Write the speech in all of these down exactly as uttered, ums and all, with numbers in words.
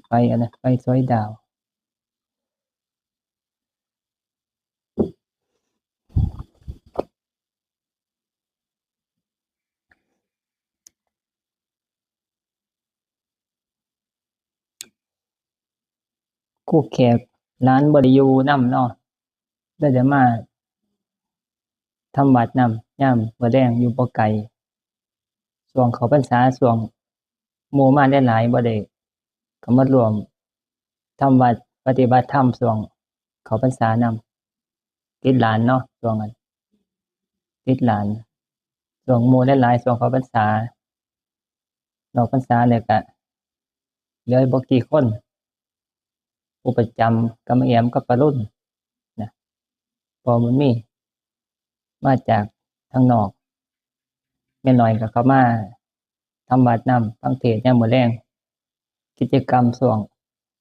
ไฟอันนั้น ไฟสอยดาว คู่แขกหลานบ่ได้อยู่นำเนาะ ได้แต่มาทำวัดนำ ยามมื้อแลงอยู่บ่ไกล ช่วงเข้าพรรษา ช่วงหมู่มาหลายๆ บ่ได้เข้ามาร่วมทำวัดปฏิบัติธรรมช่วงเข้าพรรษานำ ติดหลานเนาะ ช่วงนั้น ติดหลาน ช่วงหมู่หลายๆ ช่วงเข้าพรรษา นอกพรรษาแล้วก็เหลือบ่กี่คน ผู้ประจำก็มาแอมกับปารุ่นนะ เพราะมันมี มาจากทางนอก แม่น้อยก็เข้ามาทำวัดนำ ฟังเทศน์ยามมื้อแลง กิจกรรมช่วง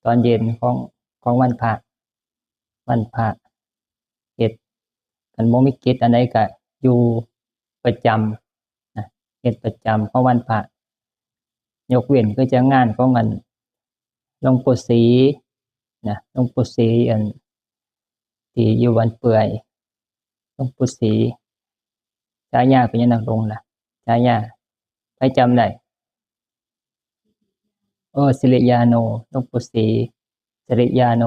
ตอนเย็นของ ของวันพระ วันพระ เฮ็ด คันบ่มีกิจอันใดก็อยู่ประจำนะ เฮ็ดประจำของวันพระ ยกเว้นคือจั่งงานของอันหลวงปู่ศรีนะ หลวงปู่ศรีอันที่อยู่บ้านเปื่อย หลวงปู่ศรี ฉายาเป็นหยัง นักลงนะ ฉายา ใครจำได้ เออ สิริยาโน หลวงปู่ศรี สิริยาโน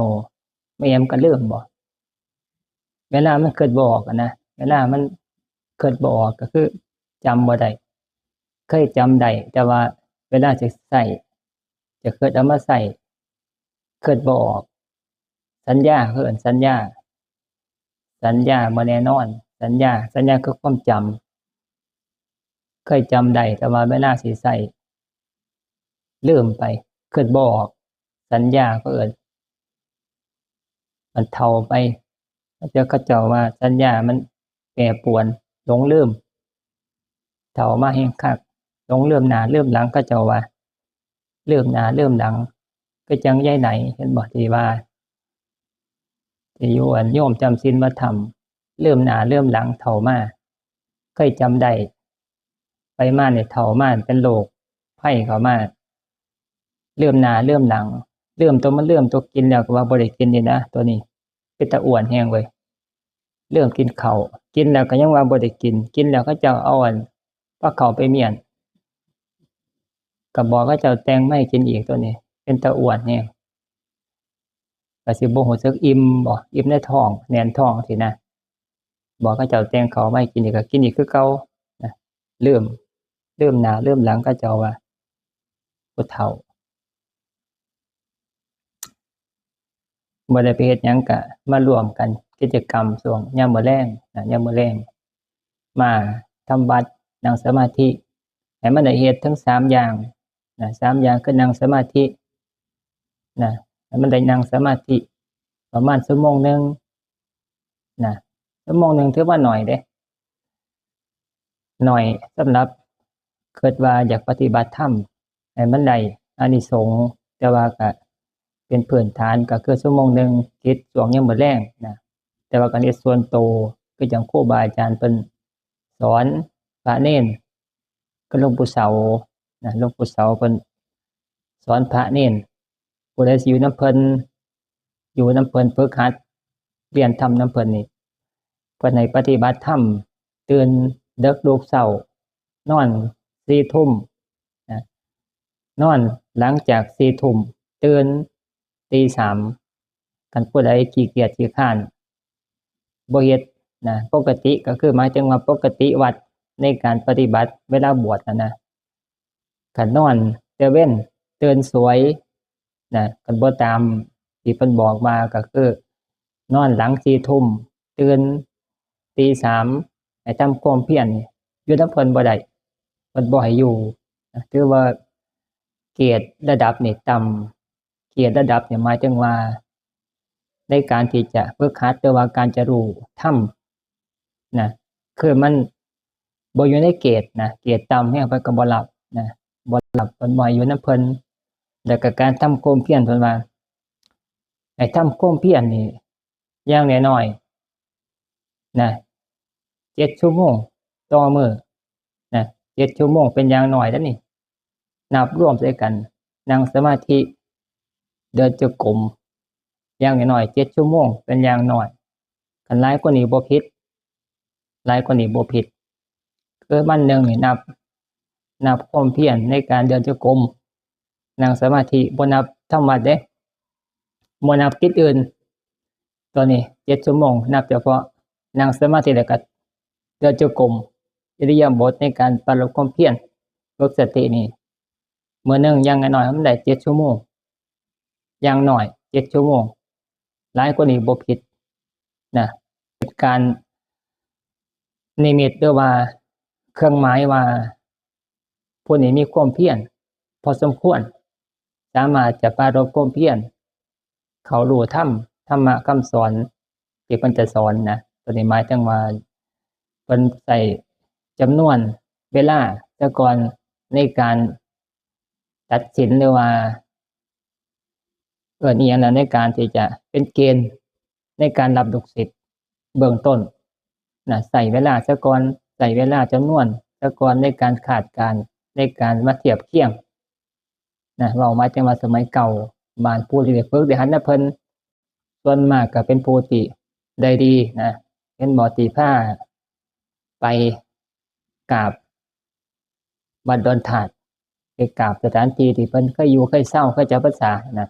แม่แอมก็ลืมบ่ เวลามันคิดบ่ออกอะนะ เวลามันคิดบ่ออกก็คือจำบ่ได้ เคยจำได้ แต่ว่าเวลาจะใช้ จะคิดเอามาใช้ คิดบ่ออก สัญญา เขาเอิ้นสัญญา สัญญาบ่แน่นอน สัญญา สัญญาคือความจำ เคยจำได้ แต่ว่าเวลาสิใช้ ลืมไป คิดบ่ออก สัญญา เขาเอิ้น มันเฒ่าไป เดี๋ยวเขาเจ้าว่าสัญญามันแปรปรวน หลงลืม เฒ่ามาแฮงคัก หลงลืมหน้าลืมหลัง เขาเจ้าว่า ลืมหน้าลืมหลัง คือจั่งยายไหน เห็นบ่ ที่ว่า ที่อยู่อันโยมจำศีลมาทำ ลืมหน้าลืมหลัง เฒ่ามา เคยจำได้ ไปมาเนี่ย เฒ่ามาเป็นโรคภัยเข้ามา ลืมหน้าลืมหลัง ลืมตัวมัน ลืมตัวกินแล้วก็ว่าบ่ได้กินนี่นะ ตัวนี้เป็นตาอ้วนแฮงเว้ย ลืมกินข้าว กินแล้วก็ยังว่าบ่ได้กิน กินแล้วเขาเจ้าเอาอันพาข้าวไปเมี้ยน ก็บอกเขาเจ้าแต่งมาให้กินอีก ตัวนี้เป็นตาอ้วนแฮง ก็สิบ่รู้สึกอิ่มบ่ อิ่มในท้อง แน่นท้องซี้นะ บอกเขาเจ้าแต่งข้าวมาให้กินอีกก็กินอีกคือเก่านะ ลืม ลืมหน้าลืมหลัง เขาเจ้าว่าผู้เฒ่า บ่ได้ไปเฮ็ดหยังก็มาร่วมกันกิจกรรมช่วงยามมื้อแลงนะ ยามมื้อแลง มาทำวัด นั่งสมาธิ ให้มันได้เฮ็ดทั้งสามอย่างนะ สามอย่างคือนั่งสมาธินะ ให้มันได้นั่งสมาธิประมาณชั่วโมงหนึ่งนะ ชั่วโมงหนึ่งถือว่าน้อยเด้ น้อยสำหรับคิดว่าอยากปฏิบัติธรรมให้มันได้อานิสงส์ แต่ว่าก็เป็นพื้นฐาน ก็คือชั่วโมงหนึ่ง กิจช่วงยามมื้อแลงนะ แต่ว่าก็ในส่วนโต คือจั่งครูบาอาจารย์เพิ่นสอนพระเณร คือหลวงปู่เสานะ หลวงปู่เสาเพิ่นสอนพระเณร ผู้ใดสิอยู่นำเพิ่น อยู่นำเพิ่น ฝึกหัดเรียนธรรมนำเพิ่นนี่ เพิ่นให้ปฏิบัติธรรม ตื่นดึกลุกเช้า นอนสี่ทุ่มนะ นอนหลังจากสี่ทุ่ม ตื่นตีสาม คันผู้ใดขี้เกียจขี้คร้าน บ่เฮ็ดนะ ปกติก็คือหมายถึงว่าปกติวัดในการปฏิบัติเวลาบวชน่ะนะ คันนอนแต่เว็น ตื่นสวยนะ คันบ่ตามที่เพิ่นบอกมาก็คือ นอนหลังสี่ทุ่ม ตื่นตีสาม ให้ทำความเพียรนี่ อยู่นำเพิ่นบ่ได้ เพิ่นบ่ให้อยู่นะ ถือว่าเกรดระดับนี่ต่ำ เกรดระดับนี่หมายถึงว่า ในการที่จะฝึกหัด หรือว่าการจะรู้ธรรมนะ คือมันบ่อยู่ในเกรดนะ เกรดต่ำแฮง เพิ่นก็บ่รับนะ บ่รับ เพิ่นบ่ให้อยู่นำเพิ่น แล้วก็การทำความเพียร เพิ่นว่า ให้ทำความเพียรนี่ อย่างน้อยๆ นะ เจ็ดชั่วโมงต่อมื้อนะ เจ็ดชั่วโมงเป็นอย่างน้อยเด้อนี่ นับรวมใส่กัน นั่งสมาธิ เดินจงกรม อย่างน้อยๆ เจ็ดชั่วโมงเป็นอย่างน้อย คันหลายกว่านี้บ่ผิด หลายกว่านี้บ่ผิด คือวันหนึ่งนี่นับ นับความเพียรในการเดินจงกรม นั่งสมาธิ บ่นับทำวัตรเด้ บ่นับกิจอื่น ตอนนี้เจ็ดชั่วโมง นับเฉพาะนั่งสมาธิแล้วก็เดินจงกรม อิริยาบถในการปรารภความเพียร ฝึกสตินี่ มื้อหนึ่งอย่างน้อยๆ มันได้เจ็ดชั่วโมง อย่างน้อยเจ็ดชั่วโมง หลายกว่านี้บ่ผิดนะ เป็นการนิมิตหรือว่าเครื่องหมายว่า ผู้นี้มีความเพียรพอสมควร สามารถจะปรารภความเพียร เข้ารู้ธรรม ธรรมะคำสอนที่เพิ่นจะสอนนะ ตัวนี้หมายถึงว่าเพิ่นใช้จำนวนเวลาซะก่อนในการตัดสิน หรือว่า เอิ้นอิหยังล่ะ ในการที่จะเป็นเกณฑ์ในการรับลูกศิษย์เบื้องต้นนะ ใช้เวลาซะก่อน ใช้เวลาจำนวนซะก่อนในการคาดการณ์ ในการมาเทียบเคียงนะ เว้าหมายถึงว่าสมัยเก่า บางผู้ที่ได้ฝึกได้หัดนำเพิ่น ส่วนมากก็เป็นผู้ที่ได้ดีนะ เห็นบ่ ที่พาไปกราบวัดดอนธาตุ ไปกราบสถานที่ที่เพิ่นเคยอยู่เคยเซาเคยจำพรรษานะ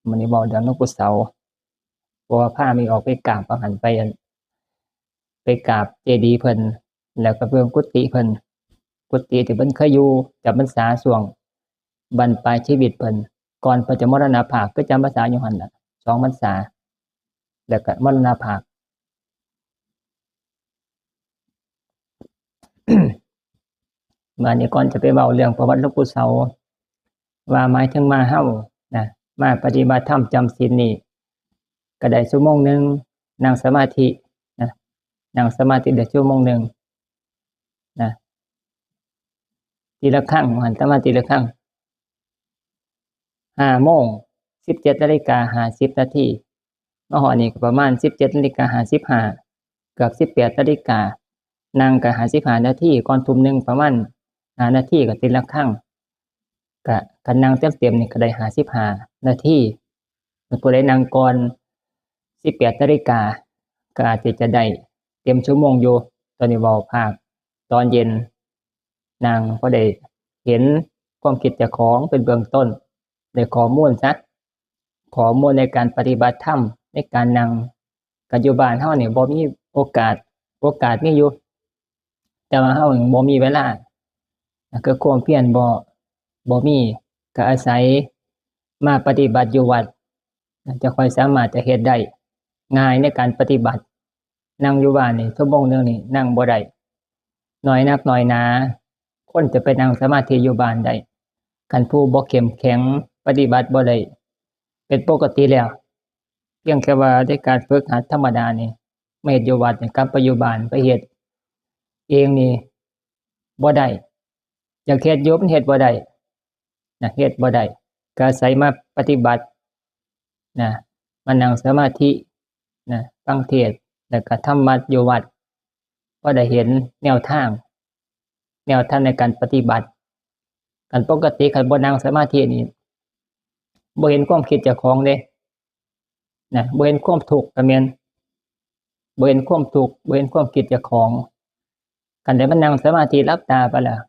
มื้อนี้เว้าเรื่องหลวงปู่เสา เพราะว่าพาแม่ออกไปกราบ ว่าหั่นไปอัน ไปกราบเจดีย์เพิ่น แล้วก็เบิ่งกุฏิเพิ่น กุฏิที่เพิ่นเคยอยู่จำพรรษาช่วงบั้นปลายชีวิตเพิ่น ก่อนเพิ่นจะมรณภาพ คือจำพรรษาอยู่หั่นล่ะ สองพรรษา แล้วก็มรณภาพ บาดนี้ก่อนจะไปเว้าเรื่องประวัติหลวงปู่เสา ว่าหมายถึงว่าเฮานะ มาปฏิบัติธรรมจำศีลนี่ ก็ได้ชั่วโมงหนึ่ง นั่งสมาธินะ นั่งสมาธิได้ชั่วโมงหนึ่งนะ ตีระฆัง หันตะมาตีระฆัง ห้าโมง สิบเจ็ดนาฬิกาห้าสิบนาที มาฮอดนี่ก็ประมาณสิบเจ็ดนาฬิกาห้าสิบห้า เกือบสิบแปดนาฬิกา นั่งก็ห้าสิบห้านาที ก่อนทุ่มหนึ่งประมาณห้านาทีก็ตีระฆัง ก็คันนั่งเต็มๆนี่ก็ได้ห้าสิบห้านาที ผู้ใดนั่งก่อนสิบแปดนาฬิกา ก็อาจจะได้เต็มชั่วโมงอยู่ ตอนนี้เว้าภาคตอนเย็น นั่งพอได้เห็นความคิดเจ้าของเป็นเบื้องต้น ได้ข้อมูลซะ ข้อมูลในการปฏิบัติธรรม ในการนั่ง ก็อยู่บ้านเฮานี่บ่มีโอกาส โอกาสมีอยู่ แต่ว่าเฮานี่บ่มีเวลา ก็คือความเพียรบ่ บ่มี ก็อาศัยมาปฏิบัติอยู่วัด จะค่อยสามารถจะเฮ็ดได้ง่ายในการปฏิบัติ นั่งอยู่บ้านนี่ชั่วโมงหนึ่งนี่นั่งบ่ได้ น้อยนักน้อยหนา คนจะไปนั่งสมาธิอยู่บ้านได้ คันผู้บ่เข้มแข็ง ปฏิบัติบ่ได้ เป็นปกติแล้ว เพียงแค่ว่าได้การฝึกหัดธรรมดานี่ มาเฮ็ดอยู่วัดนี่ กลับไปอยู่บ้านไปเฮ็ดเองนี่บ่ได้ อยากเฮ็ดอยู่มันเฮ็ดบ่ได้นะ เฮ็ดบ่ได้ ก็อาศัยมาปฏิบัตินะ มานั่งสมาธินะ ฟังเทศน์ แล้วก็ทำวัตรอยู่วัด พอได้เห็นแนวทาง แนวทางในการปฏิบัติ คันปกติคันบ่นั่งสมาธินี่ บ่เห็นความคิดเจ้าของเด้นะ บ่เห็นความทุกข์ก็แม่น บ่เห็นความทุกข์ บ่เห็นความคิดเจ้าของ คันได้มานั่งสมาธิหลับตาไปแล้ว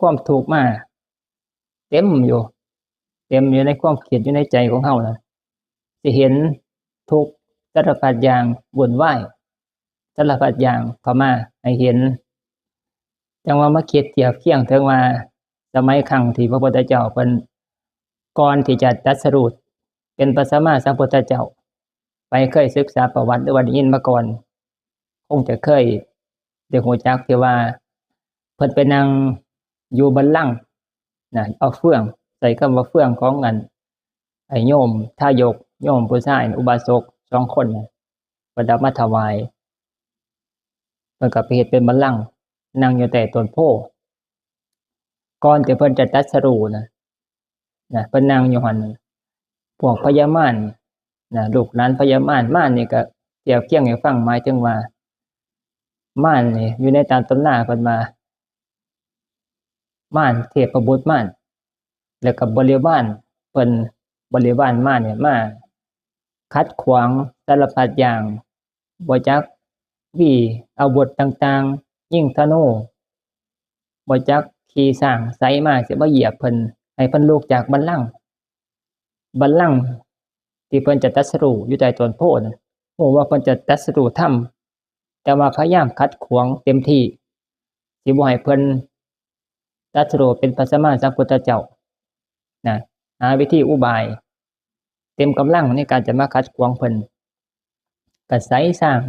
ความทุกข์มาเต็มอยู่ เต็มอยู่ในความคิดอยู่ในใจของเฮานะ สิเห็นทุกข์สารพัดอย่าง วุ่นวายสารพัดอย่างเข้ามาให้เห็น จั่งว่ามาคิดเทียบเคียงถึงว่า สมัยครั้งที่พระพุทธเจ้าเพิ่น ก่อนที่จะตรัสรู้เป็นพระสัมมาสัมพุทธเจ้า ไปเคยศึกษาประวัติหรือว่าได้ยินมาก่อน คงจะเคยได้รู้จักที่ว่า เพิ่นไปนั่งอยู่บัลลังก์นะ เอาเฟือง ใช้คำว่าเฟืองของอัน ไอ้โยมทายก โยมผู้ชายน่ะ อุบาสกสองคนน่ะ เพิ่นเอามาถวาย เพิ่นก็ไปเฮ็ดเป็นบัลลังก์ นั่งอยู่ใต้ต้นโพธิ์ ก่อนที่เพิ่นจะตรัสรู้นะ นะ เพิ่นนั่งอยู่หั่น พวกพญามารนะ ลูกหลานพญามาร มารนี่ก็เทียบเคียงให้ฟัง หมายถึงว่า มารนี่อยู่ในตามตำราเพิ่นว่า มาร เทพบุตรมาร แล้วก็บริวารเพิ่น บริวารมาเนี่ยมาขัดขวางสารพัดอย่าง บ่จักวีอาวุธต่างๆ ยิงธนู บ่จักขี่ช้างไสมาสิมาเหยียบเพิ่น ให้เพิ่นลุกจากบัลลังก์ บัลลังก์ที่เพิ่นจะตรัสรู้อยู่ใต้ต้นโพธิ์นั้น ฮู้ว่าเพิ่นจะตรัสรู้ธรรม แต่ว่าพยายามขัดขวางเต็มที่ สิบ่ให้เพิ่นตรัสรู้เป็นพระสัมมาสัมพุทธเจ้า นะ หาวิธีอุบาย เต็มกำลังในการจะมาขัดขวางเพิ่น ก็ไสช้าง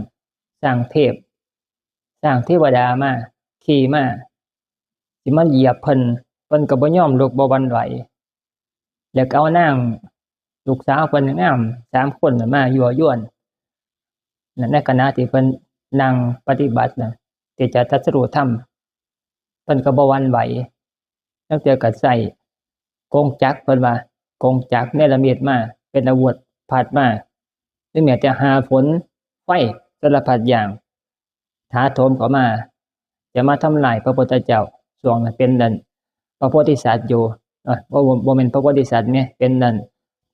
ช้างเทพ ช้างเทวดามา ขี่มา สิมาเหยียบเพิ่น เพิ่นก็บ่ยอมลุกบ่หวั่นไหว แล้วก็เอานางลูกสาวเพิ่นงามสามคนน่ะมายั่วยวน นั่นในขณะที่เพิ่นนั่งปฏิบัติน่ะ ที่จะตรัสรู้ธรรม เพิ่นก็บ่หวั่นไหว ลางเทื่อก็ใช้กงจักร เพิ่นว่ากงจักรเนรมิตมาเป็นอาวุธ พัดมา หรือแม้แต่หาฝน ไฟ สารพัดอย่าง ถาโถมเข้ามา จะมาทำลายพระพุทธเจ้า ช่วงนั้นเป็นนั่น พระโพธิสัตว์อยู่ เอ้อ บ่ บ่ บ่แม่นพระโพธิสัตว์แหม เป็นนั่น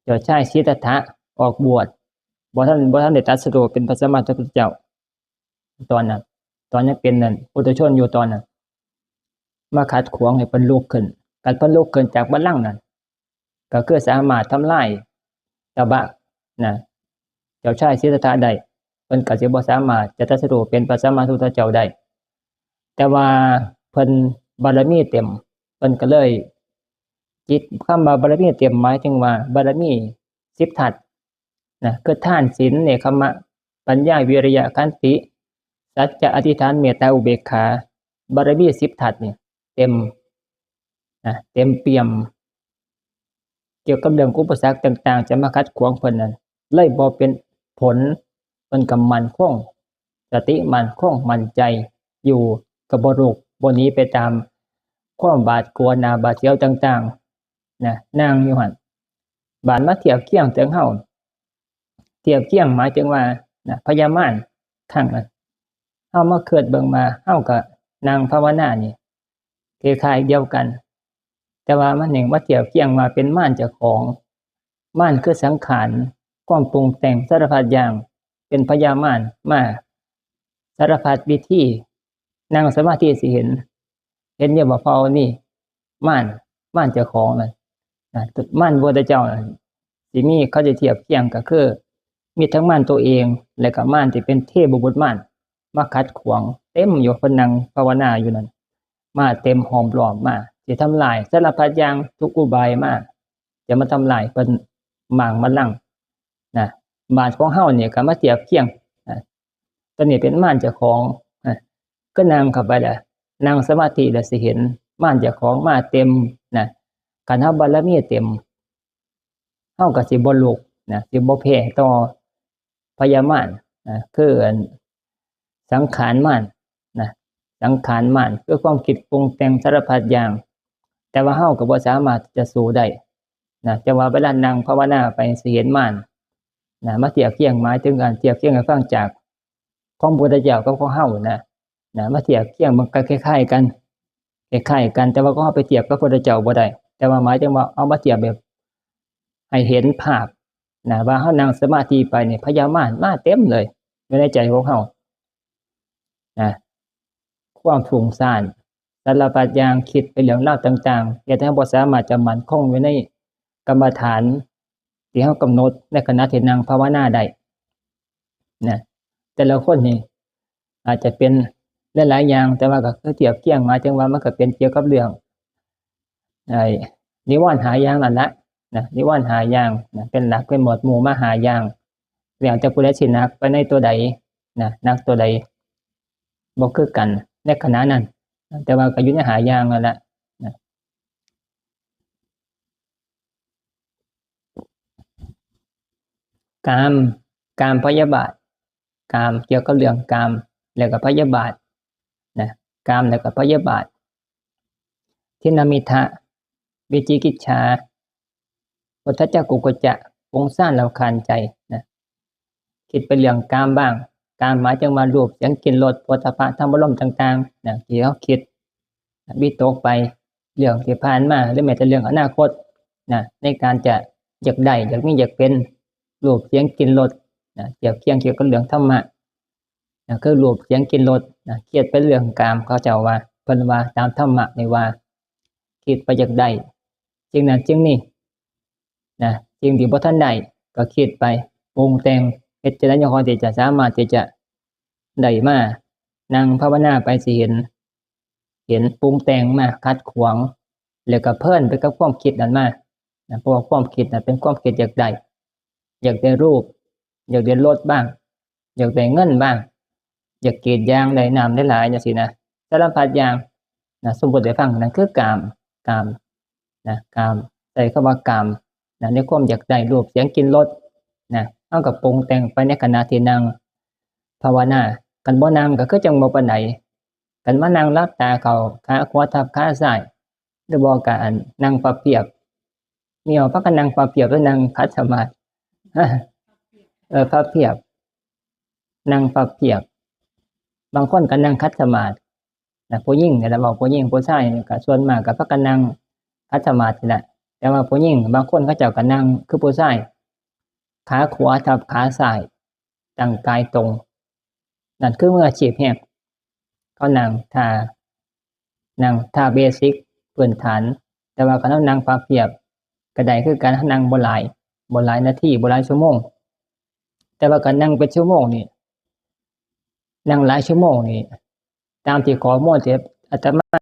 เจ้าชายสิทธัตถะออกบวช บ่ทัน บ่ทันได้ตรัสรู้เป็นพระสัมมาสัมพุทธเจ้า ตอนนั้น ตอนยังเป็นนั่น ปุถุชนอยู่ตอนนั้น มาขัดขวางให้เพิ่นลุกขึ้น คันเพิ่นลุกขึ้นจากบัลลังก์นั่น ก็คือสามารถทำลายตบะนะ เจ้าชายสิทธัตถะได้ เพิ่นก็สิบ่สามารถจะตรัสรู้เป็นพระสัมมาสัมพุทธเจ้าได้ แต่ว่าเพิ่นบารมีเต็ม เพิ่นก็เลย จิต คำว่าบารมีเต็มหมายถึงว่าบารมีสิบทัศน์นะ คือทาน ศีล เนกขัมมะ ปัญญา วิริยะ ขันติ สัจจะ อธิษฐาน เมตตา อุเบกขา บารมีสิบทัศน์นี่เต็มนะ เต็มเปี่ยม เกี่ยวกับเรื่องอุปสรรคต่างๆ จะมาขัดขวางเพิ่นนั้น เลยบ่เป็นผล เพิ่นก็มั่นคง สติมั่นคง มั่นใจอยู่ ก็บ่ลุก บ่หนีไปตามความหวาดกลัว หน้าหวาดเสียวต่างๆ นะ นั่งอยู่หั่น บาดมาเทียบเคียงถึงเฮา เทียบเคียงหมายถึงว่า นะ พญามารครั้งนั้น เฮามาคิดเบิ่งว่า เฮาก็นั่งภาวนานี่ คล้ายๆเดียวกัน แต่ว่ามันนี่มาเทียบเคียงว่าเป็นมารเจ้าของ มารคือสังขาร ความปรุงแต่งสารพัดอย่าง เป็นพญามารมา สารพัดวิธี นั่งสมาธิสิเห็น เห็นอยู่บ่ เพราะว่านี่มาร มารเจ้าของนั่นนะ มารพระพุทธเจ้านั่น สิมี เขาจะเทียบเคียงก็คือ มีทั้งมารตัวเอง และก็มารที่เป็นเทพบุตรมาร มาขัดขวางเต็มอยู่ เพิ่นนั่งภาวนาอยู่นั่น มาเต็มห้อมล้อมมา สิทำลายสารพัดอย่าง ทุกอุบายมา จะมาทำลายเพิ่น หม่างบัลลังก์นะ บาดของเฮานี่ก็มาเทียบเคียงนะ ตัวนี้เป็นมารเจ้าของนะ ก็นั่งเข้าไปแล้ว นั่งสมาธิแล้วสิเห็นมารเจ้าของมาเต็มนะ คันเฮาบารมีเต็ม เฮาก็สิบ่ลุกนะ สิบ่แพ้ต่อพญามารนะ คืออันสังขารมารนะ สังขารมารคือความคิดปรุงแต่งสารพัดอย่าง แต่ว่าเฮาก็บ่สามารถจะสู้ได้นะ แต่ว่าเวลานั่งภาวนาไปสิเห็นมารนะ มาเทียบเคียง หมายถึงการเทียบเคียงให้ฟังจากของพระพุทธเจ้ากับของเฮานะ นะ มาเทียบเคียงมันก็คล้ายๆกัน คล้ายๆกัน แต่ว่าก็เอาไปเทียบกับพระพุทธเจ้าบ่ได้ แต่ว่าหมายถึงว่าเอามาเทียบแบบให้เห็นภาพนะ ว่าเฮานั่งสมาธิไปนี่ พญามารมาเต็มเลย อยู่ในใจของเฮานะ ความฟุ้งซ่าน สารพัดอย่าง คิดไปเรื่องราวต่างๆ เฮ็ดให้เฮาบ่สามารถจะมั่นคงอยู่ในกรรมฐาน ที่เฮากำหนดในขณะที่นั่งภาวนาได้นะ แต่ละคนนี่อาจจะเป็นหลายๆอย่าง แต่ว่าก็คือเทียบเคียง หมายถึงว่ามันก็เป็นเกี่ยวกับเรื่อง ไอ้นิวรณ์ห้าอย่างนั่นละนะ นิวรณ์ห้าอย่างนะ เป็นหลัก เป็นหมวดหมู่มาห้าอย่าง แล้วแต่ผู้ใดสิหนักไปในตัวใดนะ หนักตัวใดบ่คือกันในขณะนั้น แต่ว่าก็อยู่ในห้าอย่างนั่นละนะ กาม กามพยาบาท กามเกี่ยวกับเรื่องกาม แล้วก็พยาบาทนะ กามแล้วก็พยาบาท ทิฏฐิ มิจฉา วิจิกิจฉา อุทธัจจะ กุกุจจะ ฟุ้งซ่านรำคาญใจนะ คิดไปเรื่องกามบ้าง กามหมายถึงว่ารูป เสียง กลิ่น รส โผฏฐัพพะ ธรรมารมณ์ต่างๆนะ ที่เฮาคิดวิตกไปเรื่องที่ผ่านมา หรือแม้แต่เรื่องอนาคตนะ ในการจะ อยากได้ อยากมี อยากเป็น รูป เสียง กลิ่น รส นะ เทียบเคียงเกี่ยวกับเรื่องธรรมะ นะ คือ รูป เสียง กลิ่น รส นะ คิดเป็นเรื่องกาม เขาเจ้าว่า เพิ่นว่าตามธรรมะนี่ว่า คิดไปอยากได้ สิ่งนั้นสิ่งนี้ นะ สิ่งที่บ่ทันได้ ก็คิดไป ปรุงแต่ง เฮ็ดจั่งใดจั่งค่อยที่จะสามารถที่จะได้มา นั่งภาวนาไปสิเห็น เห็นปรุงแต่งมาขัดขวาง แล้วก็เพลินไปกับความคิดนั้นมา นะ เพราะว่าความคิดนั้นเป็นความคิดอยากได้ อยากได้รูป อยากได้รถบ้าง อยากได้เงินบ้าง อยากกรีดยางได้น้ำหลายๆ จั่งซี้นะ สารพัดอย่าง นะ สมมุติให้ฟัง นั่นคือกาม กาม นะ กาม ใช้คำว่ากาม นะ ในความอยากได้รูป เสียง กลิ่น รส นะ เฮาก็ปรุงแต่งไปในขณะที่นั่งภาวนา คันบ่นั่งก็คือจั่งบ่ปานใด คันมานั่งหลับตาเข้า ขาขวาทับขาซ้าย หรือบ่ก็อันนั่งพับเพียบ มีเอาพากันนั่งพับเพียบหรือนั่งขัดสมาธิ เออ พับเพียบ นั่งพับเพียบ บางคนก็นั่งขัดสมาธิ นะ ผู้หญิงนี่แหละ เว้าผู้หญิง ผู้ชายนี่ก็ส่วนมากก็พากันนั่งขัดสมาธิแหละ แต่ว่าผู้หญิงบางคนเขาเจ้าก็นั่งคือผู้ชาย ขาขวาทับขาซ้าย ตั้งกายตรง นั่นคือมืออาชีพแฮง เขานั่งท่า นั่งท่าเบสิก พื้นฐาน แต่ว่าคันเฮานั่งพับเพียบ ก็ได้คือกัน เฮานั่งบ่หลาย บ่หลายนาที บ่หลายชั่วโมง แต่ว่าคันนั่งเป็นชั่วโมงนี่ นั่งหลายชั่วโมงนี่ ตามที่ข้อมูลที่อาตมา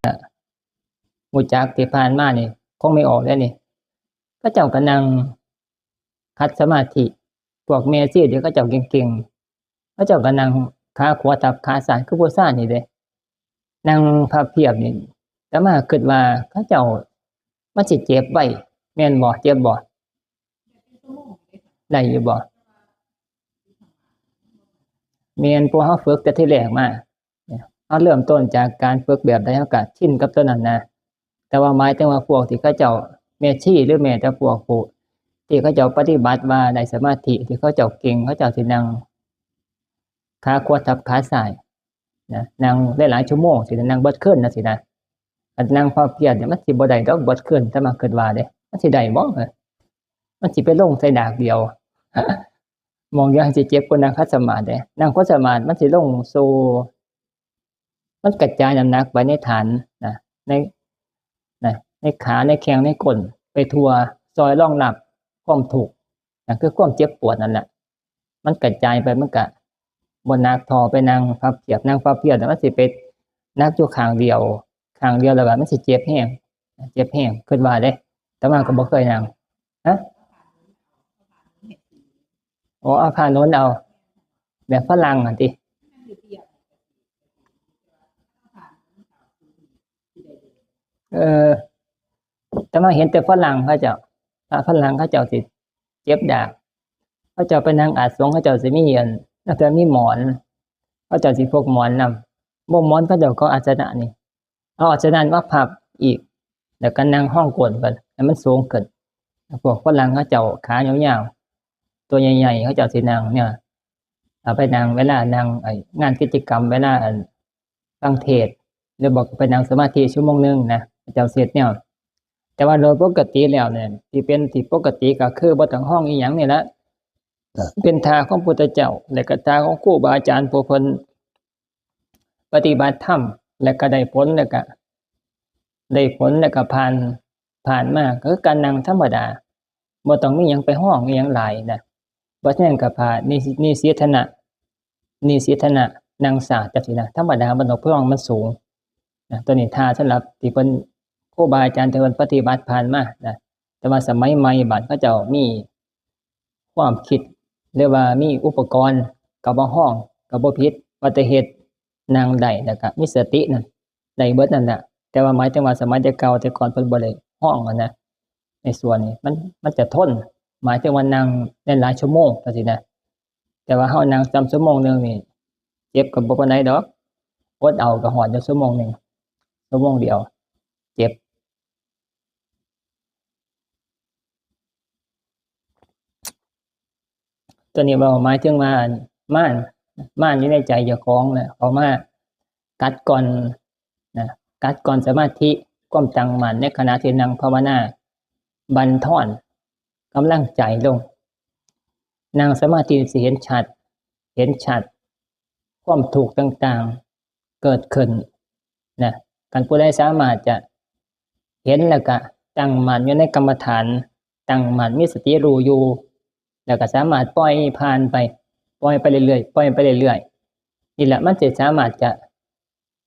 รู้จักที่ผ่านมานี่ คงไม่ออกแล้วนี่ เขาเจ้าก็นั่งขัดสมาธิ พวกแม่ชีที่เขาเจ้าเก่งๆ เขาเจ้าก็นั่งขาขวาทับขาซ้าย คือผู้ชายนี่เด้ นั่งพับเพียบนี่ อาตมาคิดว่าเขาเจ้ามันสิเจ็บไว แม่นบ่ เจ็บบ่ ได้อยู่บ่ แม่น พวกเฮาฝึกแต่ทีแรกมา เนี่ย เฮาเริ่มต้นจากการฝึกแบบใด เฮาก็ชินกับตัวนั้นนะ แต่ว่าหมายถึงว่าพวกที่เขาเจ้าแม่ชี หรือแม้แต่พวกผู้ที่เขาเจ้าปฏิบัติว่าได้สมาธิ ที่เขาเจ้าเก่ง เขาเจ้าสินั่งขาขวาทับขาซ้ายนะ นั่งหลายๆ ชั่วโมงสิ นั่งเบิดคืนจั่งซี้นะ คันนั่งพับเพียบเนี่ย มันสิบ่ได้ดอกเบิดคืน อาตมาคิดว่าเด้ มันสิได้บ่ เออ มันสิไปลงใส่ดากเดียว หม่องเดียวสิเจ็บกว่านั่งขัดสมาธิเด้ นั่งขัดสมาธิมันสิลงสู่ มันกระจายน้ำหนักไปในฐานนะ ใน นะ ในขา ในแข้ง ในก้น ไปทั่ว ซอยรองรับความทุกข์นะ คือความเจ็บปวดนั่นแหละ มันกระจายไป มันก็บ่หนักเท่าไปนั่งพับเพียบ นั่งพับเพียบแต่มันสิไปหนักอยู่ข้างเดียว ข้างเดียวแล้วก็มันสิเจ็บแฮง เจ็บแฮง คิดว่าเด้ อาตมาก็บ่เคยนั่ง ฮะ อ๋อ เอาผ้าหนุนเอา แบบฝรั่งหั่นติ เออ อาตมาเห็นแต่ฝรั่งเขาเจ้า พระฝรั่งเขาเจ้าสิเจ็บดาก เขาเจ้าไปนั่งอาสงฆ์ เขาเจ้าสิมีอัน แล้วก็มีหมอน เขาเจ้าสิพกหมอนนำ บ่หมอนเขาเจ้าก็อาสนะนี่ เอาอาสนะมาพับอีก แล้วก็นั่งฮองก้นกัน ให้มันสูงขึ้น พวกฝรั่งเขาเจ้าขายาวๆ ตัวใหญ่ๆ เขาเจ้าสินั่งเนี่ย เอาไปนั่งเวลานั่งไอ้งานกิจกรรม เวลาอันฟังเทศน์ หรือบ่ก็ไปนั่งสมาธิชั่วโมงหนึ่งนะ เขาเจ้าสิเฮ็ดแนว แต่ว่าโดยปกติแล้วเนี่ย ที่เป็นที่ปกติก็คือบ่ต้องฮองอีหยังนี่ละ เป็นท่าของพุทธเจ้า และก็ท่าของครูบาอาจารย์ผู้เพิ่นปฏิบัติธรรม และก็ได้ผล และก็ได้ผล และก็ผ่าน ผ่านมา ก็คือการนั่งธรรมดา บ่ต้องมีหยังไปฮองอีหยังหลายนะ บ่เช่นนั้นก็พานิ นิสิทธนะ นิสิทธนะ นั่งสาดจังซี้นะ ธรรมดามันต้องเพิ่งมันสูงนะ ตัวนี้ท่าสำหรับที่เพิ่น ครูบาอาจารย์ที่เพิ่นปฏิบัติผ่านมานะ แต่ว่าสมัยใหม่บัดเขาเจ้ามีความคิด หรือว่ามีอุปกรณ์ ก็บ่ฮอง ก็บ่ผิด ว่าแต่เฮ็ดนั่งได้ แล้วก็มีสตินั่น ได้เบิดนั่นแหละ แต่ว่าหมายถึงว่าสมัยแต่เก่าแต่ก่อนเพิ่นบ่ได้ฮองหั้นนะ ในส่วนนี้มัน มันจะทน หมายถึงว่านั่งได้หลายชั่วโมงจังซี้นะ แต่ว่าเฮานั่งซ้ำชั่วโมงหนึ่งนี่ เจ็บก็บ่ปานใดดอก อดเอาก็ฮอดอยู่ชั่วโมงหนึ่ง ชั่วโมงเดียว เจ็บ ตัวนี้เว้าหมายถึงว่า มาร มารอยู่ในใจเจ้าของน่ะ เข้ามากัดก่อนนะ กัดก่อนสมาธิ ความตั้งมั่นในขณะที่นั่งภาวนา บั่นทอน กำลังใจลง นั่งสมาธิสิเห็นชัด เห็นชัด ความทุกข์ต่างๆ เกิดขึ้นนะ คันผู้ใดสามารถจะเห็นแล้วก็ตั้งมั่นอยู่ในกรรมฐาน ตั้งมั่นมีสติรู้อยู่ แล้วก็สามารถปล่อยผ่านไป ปล่อยไปเรื่อยๆ ปล่อยไปเรื่อยๆ นี่แหละมันจะสามารถจะ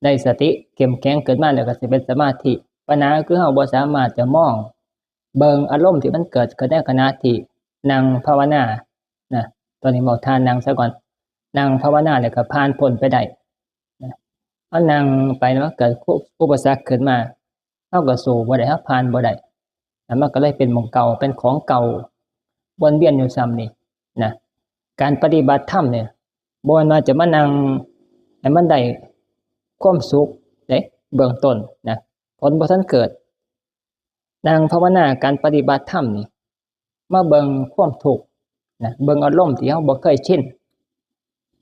ได้สติเข้มแข็งขึ้นมา แล้วก็สิเป็นสมาธิ ปัญหาคือเราบ่สามารถจะมองเบิ่งอารมณ์ที่มันเกิดขึ้นในขณะที่นั่งภาวนานะ ตอนนี้เว้าท่านั่งซะก่อน นั่งภาวนาแล้วก็ผ่านพ้นไปได้นะ เอานั่งไปแล้วเกิดอุปสรรคขึ้นมา เราก็สู้บ่ได้ เราผ่านบ่ได้นะ มันก็เลยเป็นหม่องเก่า เป็นของเก่า วนเวียนอยู่ส่ำนี่นะ การปฏิบัติธรรมเนี่ย บ่แม่นว่าจะมานั่งให้มันได้ความสุขเด้ เบื้องต้นนะ ผลบ่ทันเกิด นั่งภาวนา การปฏิบัติธรรมนี่ มาเบิ่งความทุกข์นะ เบิ่งอารมณ์ที่เราบ่เคยชิน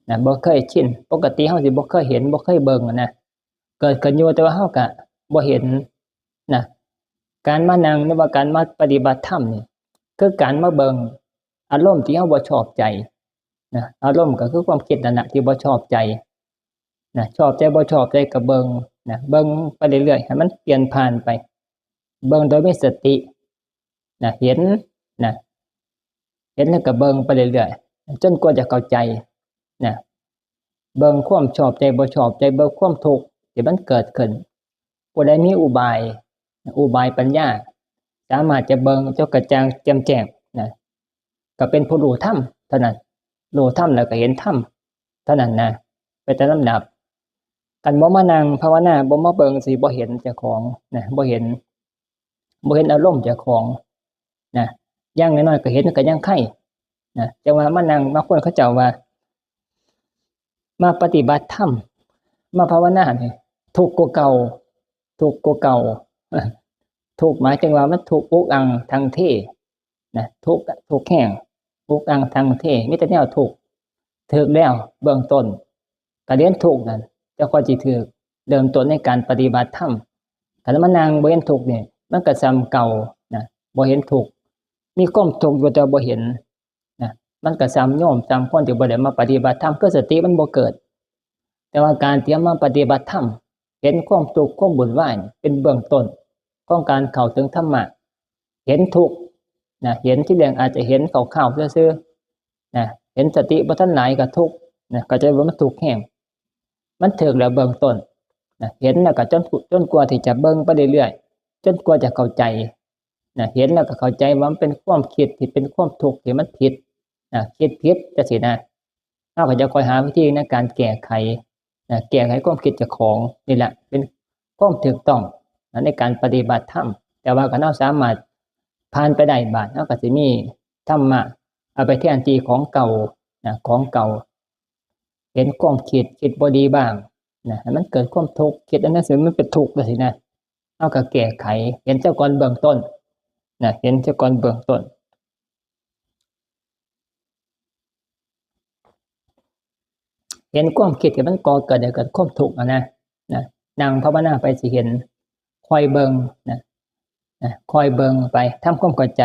นะ บ่เคยชิน ปกติเราสิบ่เคยเห็น บ่เคยเบิ่งนะ เกิดขึ้นอยู่แต่ว่าเราก็บ่เห็นนะ การมานั่งหรือว่าการมาปฏิบัติธรรมนี่ คือการมาเบิ่งอารมณ์ที่เราบ่ชอบใจนะ อารมณ์ก็คือความคิดนั่นแหละที่บ่ชอบใจนะ ชอบใจบ่ชอบใจก็เบิ่งนะ เบิ่งไปเรื่อยๆ ให้มันเปลี่ยนผ่านไป เบิ่งโดยมีสตินะ เห็นนะ เห็นแล้วก็เบิ่งไปเรื่อยๆ จนกว่าจะเข้าใจนะ เบิ่งความชอบใจบ่ชอบใจ เบิ่งความทุกข์ที่มันเกิดขึ้น ผู้ใดมีอุบาย อุบายปัญญา สามารถจะเบิ่งจนกระจ่างแจ่มแจ้งนะ ก็เป็นผู้รู้ธรรมเท่านั้น รู้ธรรมแล้วก็เห็นธรรมเท่านั้นนะ ไปตามลำดับ คันบ่มานั่งภาวนา บ่มาเบิ่งสิบ่เห็นเจ้าของนะ บ่เห็น บ่เห็นอารมณ์เจ้าของนะ อย่างน้อยๆก็เห็นก็ยังไคร่นะ จั่งว่ามานั่ง บางคนเขาเจ้าว่า มาปฏิบัติธรรม มาภาวนานี่ ทุกข์กว่าเก่า ทุกข์กว่าเก่า ทุกข์หมายถึงว่ามันทุกข์อุกอังทังเทนะ ทุกข์ ทุกข์แฮง อุกอังทังเท มีแต่แนวทุกข์ ถืกแล้วเบื้องต้น ก็เรียนทุกข์นั่น จั่งค่อยสิถืก เริ่มต้นในการปฏิบัติธรรม คันมานั่งบ่เห็นทุกข์นี่ มันก็ส่ำเก่านะ บ่เห็นทุกข์ มีความทุกข์อยู่แต่บ่เห็นนะ มันก็ส่ำโยม ส่ำคนที่บ่ได้มาปฏิบัติธรรม คือสติมันบ่เกิด แต่ว่าการที่มาปฏิบัติธรรม เห็นความทุกข์ความวุ่นวายนี่เป็นเบื้องต้นของการเข้าถึงธรรมะ เห็นทุกข์นะ เห็นทีแรกอาจจะเห็นคร่าวๆซื่อๆนะ เห็นสติบ่ทันหลายก็ทุกข์นะ เข้าใจว่ามันทุกข์แฮง มันถืกแล้วเบื้องต้นนะ เห็นแล้วก็จน จนกว่าที่จะเบิ่งไปเรื่อยๆ จนกว่าจะเข้าใจนะ เห็นแล้วก็เข้าใจว่ามันเป็นความคิดที่เป็นความทุกข์ที่มันผิดนะ คิดผิดจั่งซี้นะ เราก็จะคอยหาวิธีในการแก้ไขนะ แก้ไขความคิดเจ้าของ นี่แหละเป็นความถูกต้องนะ ในการปฏิบัติธรรม แต่ว่าคันเราสามารถผ่านไปได้ บาดเราก็สิมีธรรมะเอาไปแทนที่ของเก่านะ ของเก่า เห็นความคิด คิดบ่ดีบ้างนะ ให้มันเกิดความทุกข์ คิดอันนั้นสิมันเป็นทุกข์จั่งซี้นะ เราก็แก้ไข เห็นซะก่อนเบื้องต้นนะ เห็นซะก่อนเบื้องต้น เห็นความคิดที่มันก่อเกิดให้เกิดความทุกข์อะนะ นะ นั่งภาวนาไปสิเห็น คอยเบิ่งนะ นะ คอยเบิ่งไป ทำความเข้าใจ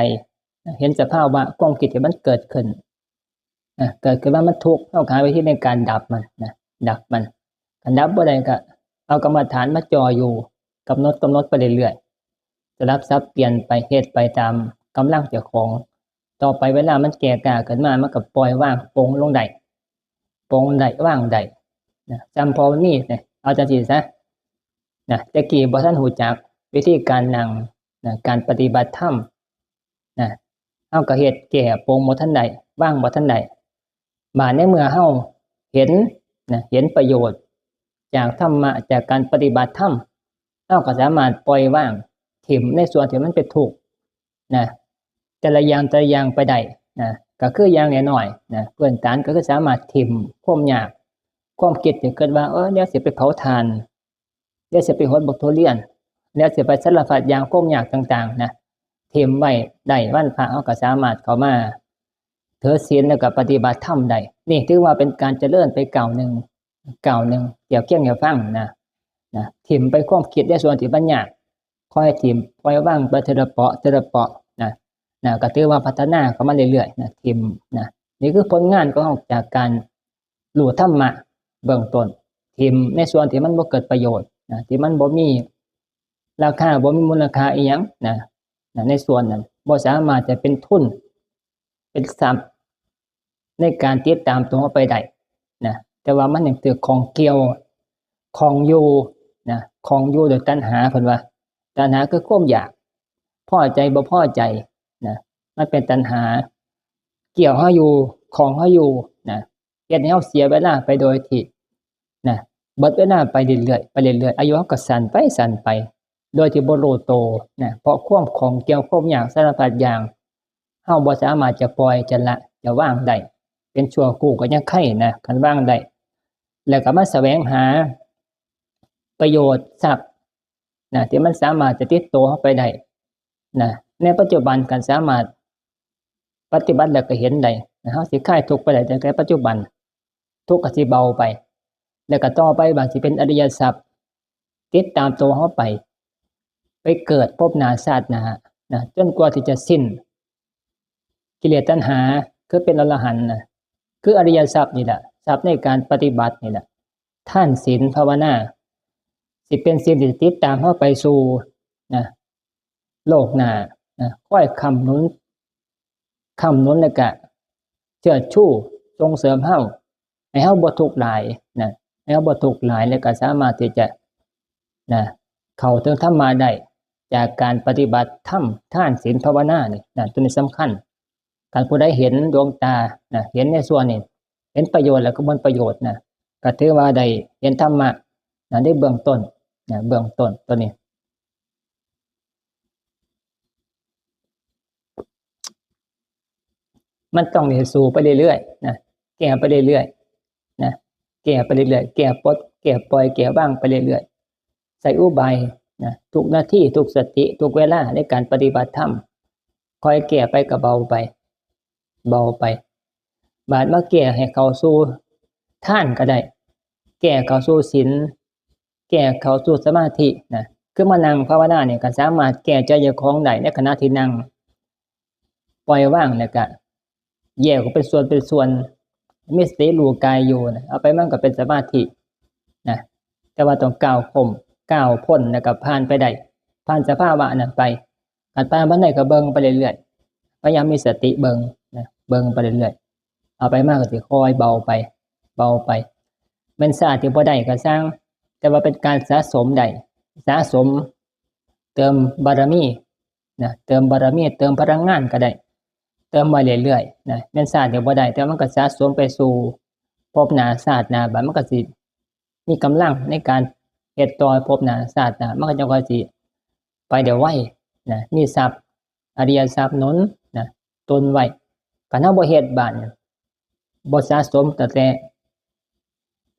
นะ เห็นสภาวะความคิดที่มันเกิดขึ้นนะ เกิดขึ้นมามันทุกข์ เราก็หาวิธีในการดับมันนะ ดับมัน คันดับบ่ได้ก็เอากรรมฐานมาจ่ออยู่ กำหนด กำหนดไปเรื่อยๆ สลับสับเปลี่ยนไป เฮ็ดไปตามกำลังเจ้าของ ต่อไปเวลามันแก่กล้าขึ้นมา มันก็ปล่อยวาง ปลงลงได้ ปลงได้ วางได้นะ ส่ำพอมันมีนะ เอาจั่งซี้ซะนะ แต่กี้บ่ทันรู้จักวิธีการนั่งนะ การปฏิบัติธรรมนะ เราก็เฮ็ดแก่ ปลงบ่ทันได้ วางบ่ทันได้ บาดในเมื่อเราเห็นนะ เห็นประโยชน์จากธรรมะ จากการปฏิบัติธรรม เราก็สามารถปล่อยวาง ถิ่มในส่วนที่มันเป็นทุกข์นะ แต่ละอย่าง แต่ละอย่างไปได้นะ ก็คืออย่างน้อยๆนะ พื้นฐานก็คือสามารถถิ่มความอยาก ความคิดที่คิดว่า เออ เดี๋ยวสิไปเผาถ่าน เดี๋ยวสิไปหดบักทุเรียน เดี๋ยวสิไปสารพัดอย่าง ความอยากต่างๆนะ ถิ่มไว้ได้ วันพระเราก็สามารถเข้ามาถือศีลแล้วก็ปฏิบัติธรรมได้ นี่ถือว่าเป็นการเจริญไปก้าวหนึ่ง ก้าวหนึ่ง เกี่ยวเคียงให้ฟังนะ นะ ถิ่มไปความคิดในส่วนที่มันยาก ค่อยถิ่ม ค่อยวางไปทีละเปาะ ทีละเปาะนะ นะ ก็ถือว่าพัฒนาเข้ามาเรื่อยๆนะ ถิ่มนะ นี่คือผลงานของเราจากการรู้ธรรมะเบื้องต้น ถิ่มในส่วนที่มันบ่เกิดประโยชน์นะ ที่มันบ่มีราคา บ่มีมูลค่าอีหยังนะ นะ ในส่วนนั้นบ่สามารถจะเป็นทุน เป็นทรัพย์ในการติดตามตัวเราไปได้นะ แต่ว่ามันยังถือข้องเกี่ยว ข้องอยู่นะ ข้องอยู่โดยตัณหา เพิ่นว่า ตัณหาคือความอยาก พอใจบ่พอใจนะ มันเป็นตัณหา เกี่ยวเราอยู่ ข้องเราอยู่นะ เฮ็ดให้เราเสียเวลาไปโดยที่นะ เบิดเวลาไปเรื่อยๆ ไปเรื่อยๆ อายุเราก็สั้นไปสั้นไป โดยที่บ่รู้โตนะ เพราะความข้องเกี่ยว ความอยากสารพัดอย่าง เราบ่สามารถจะปล่อย จะละ จะวางได้ เป็นชั่วครู่ก็ยังไคนะ คันวางได้ แล้วก็มาแสวงหาประโยชน์ทรัพย์นะ ที่มันสามารถจะติดตัวเราไปได้นะ ในปัจจุบันก็สามารถปฏิบัติแล้วก็เห็นได้นะ เราสิคลายทุกข์ไปได้ตั้งแต่ปัจจุบัน ทุกข์ก็สิเบาไป แล้วก็ต่อไปบางสิเป็นอริยทรัพย์ ติดตามตัวเราไป ไปเกิดภพหน้าชาติหน้านะ จนกว่าที่จะสิ้นกิเลสตัณหา คือเป็นอรหันต์นะ คืออริยทรัพย์นี่แหละ ทรัพย์ในการปฏิบัตินี่แหละ ทานศีลภาวนา สิเป็นสิ่งที่ติดตามเราไปสู่นะ โลกหน้านะ คอยค้ำหนุน ค้ำหนุนแล้วก็เชิดชูส่งเสริมเรา ให้เราบ่ทุกข์หลายนะ ให้เราบ่ทุกข์หลาย แล้วก็สามารถที่จะนะ เข้าถึงธรรมะได้ จากการปฏิบัติธรรม ทานศีลภาวนานี่นะ ตัวนี้สำคัญ คันผู้ใดเห็นดวงตานะ เห็นในส่วนนี้ เห็นประโยชน์แล้วก็ผลประโยชน์นะ ก็ถือว่าได้เห็นธรรมะนะ ในเบื้องต้นนะ เบื้องต้นตัวนี้ มันต้องได้สู้ไปเรื่อยๆนะ แก้ไปเรื่อยๆนะ แก้ไปเรื่อยๆ แก้ปลด แก้ปล่อย แก้วางไปเรื่อยๆ ใส่อุบายนะ ทุกนาที ทุกสติ ทุกเวลาในการปฏิบัติธรรม ค่อยแก้ไปก็เบาไป เบาไป บาดมาแก้ให้เข้าสู่ทานก็ได้ แก้เข้าสู่ศีล แก้เข้าสู่สมาธินะ คือมานั่งภาวนาเนี่ยก็สามารถแก้ใจเจ้าของได้ในขณะที่นั่ง ปล่อยวางแล้วก็แยกออกเป็นส่วนเป็นส่วน มีสติรู้กายอยู่นะ เอาไปมันก็เป็นสมาธินะ แต่ว่าต้องก้าวพ้น ก้าวพ้นแล้วก็ผ่านไปได้ ผ่านสภาวะนั้นไป คันผ่านบ่ได้ก็เบิ่งไปเรื่อยๆ พยายามมีสติเบิ่งนะ เบิ่งไปเรื่อยๆ เอาไปมากก็สิค่อยเบาไป เบาไป แม่นชาติที่บ่ได้ก็ซ่าง แต่ว่าเป็นการสะสมได้ สะสม เติมบารมีนะ เติมบารมี เติมพลังงานก็ได้ เติมไว้เรื่อยๆนะ แม่นชาติที่บ่ได้ แต่มันก็สะสมไปสู่ภพหน้าชาติหน้า บัดมันก็สิมีกำลังในการเฮ็ดต่อภพหน้าชาติหน้า มันก็จั่งค่อยสิไปได้ไวนะ มีทรัพย์ อริยทรัพย์หนุนนะ ตุนไว้ คันเฮาบ่เฮ็ดบาดนี้ บ่สะสมตั้งแต่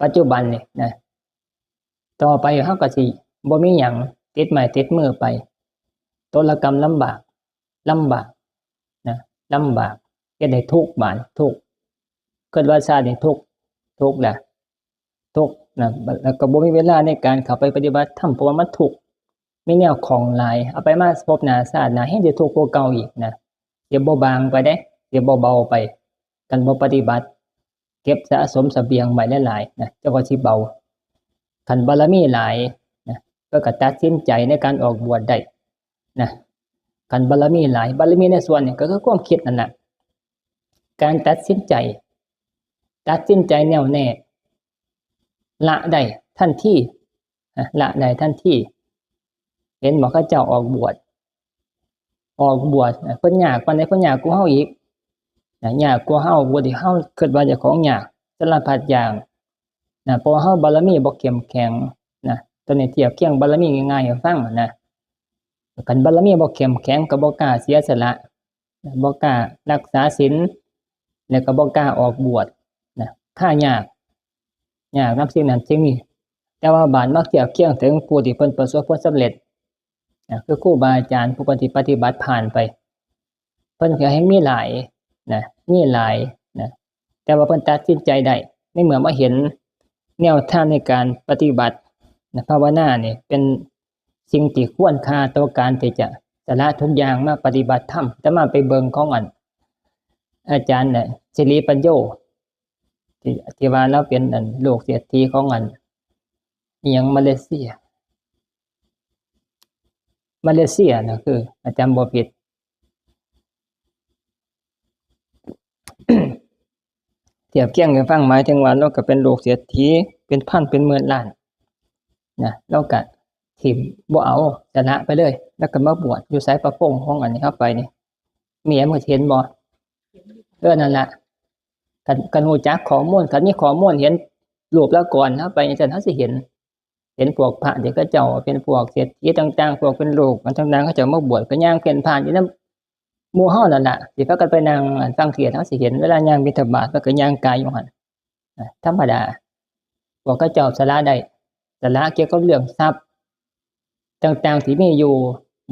ปัจจุบันนี่นะ ต่อไปเฮาก็สิบ่มีหยังติดไม้ติดมือไป ตกระกำลำบาก ลำบากนะ ลำบาก เฮ็ดให้ทุกข์บาด ทุกข์ คิดว่าชาตินี้ทุกข์ ทุกข์แหละ ทุกข์นะ แล้วก็บ่มีเวลาในการเข้าไปปฏิบัติธรรม เพราะว่ามันทุกข์ มีแนวข้องหลาย เอาไปมาภพหน้าชาติหน้า แฮ่งสิทุกข์กว่าเก่าอีกนะ สิบ่บางไปเด้ สิบ่เบาไป คันบ่ปฏิบัติ เก็บสะสมเสบียงไว้หลายๆนะ จั่งค่อยสิเบา คันบารมีหลายนะ ก็ ก็ตัดสินใจในการออกบวชได้นะ คันบารมีหลาย บารมีในส่วนนี้ก็คือความคิดนั่นน่ะ การตัดสินใจ ตัดสินใจแน่วแน่ ละได้ทันทีนะ ละได้ทันที เห็นบ่ เขาเจ้าออกบวช ออกบวชนะ เพิ่นยากปานใด เพิ่นยากกว่าเฮาอีกนะ ยากกว่าเฮา บ่ได้ เฮาคิดว่าเจ้าของยากสารพัดอย่างนะ เพราะว่าเฮาบารมีบ่เข้มแข็งนะ ตัวนี้เทียบเคียงบารมีง่ายๆให้ฟังนะ คันบารมีบ่เข้มแข็งก็บ่กล้าเสียสละ บ่กล้ารักษาศีล แล้วก็บ่กล้าออกบวชนะ คายาก ยากนำสิ่งนั้นสิ่งนี้ แต่ว่าบาดมาเทียบเคียงถึงผู้ที่เพิ่นประสบผลสำเร็จนะ คือครูบาอาจารย์ผู้เพิ่นที่ปฏิบัติผ่านไป เพิ่นก็แฮ่งมีหลายนะ มีหลายนะ แต่ว่าเพิ่นตัดสินใจได้ ในเมื่อมาเห็นแนวทางในการปฏิบัตินะ ภาวนานี่เป็นสิ่งที่ควรค่าต่อการที่จะ สละทุกอย่างมาปฏิบัติธรรม แต่มาไปเบิ่งของอัน อาจารย์เนี่ย สิริปัญโญ ที่ ที่ว่าเราเป็นอันลูกเศรษฐีของอัน อิหยังมาเลเซีย มาเลเซียนะ คือ อาจารย์บ่ผิด เทียบเคียงให้ฟัง หมายถึงว่าเราก็เป็นลูกเศรษฐี เป็นพันเป็นหมื่นล้านนะ เราก็ถิ่มบ่เอา สละไปเลย แล้วก็มาบวชอยู่ไส ประพงษ์ของอันนี้ เข้าไปนี่ เมียมันเห็นบ่ เออ นั่นล่ะ คัน คันรู้จักข้อมูล คันมีข้อมูล เห็นรูปแล้วก่อน เข้าไปจังซั่น เขาสิเห็น เห็นพวกพระที่เขาเจ้าเป็นพวกเศรษฐีต่างๆ พวกเป็นลูกกันต่างๆ เขาเจ้ามาบวช ก็ย่างเพ่นพ่านอยู่นำหมู่เฮานั่นล่ะ สิพากันไปนั่งฟังเทศน์ เฮาสิเห็น เวลาย่างบิณฑบาต มันก็ย่างกายอยู่หั่น นะ ธรรมดา พวกเขาเจ้าสละได้ สละเกี่ยวกับเรื่องทรัพย์ต่างๆ ที่มีอยู่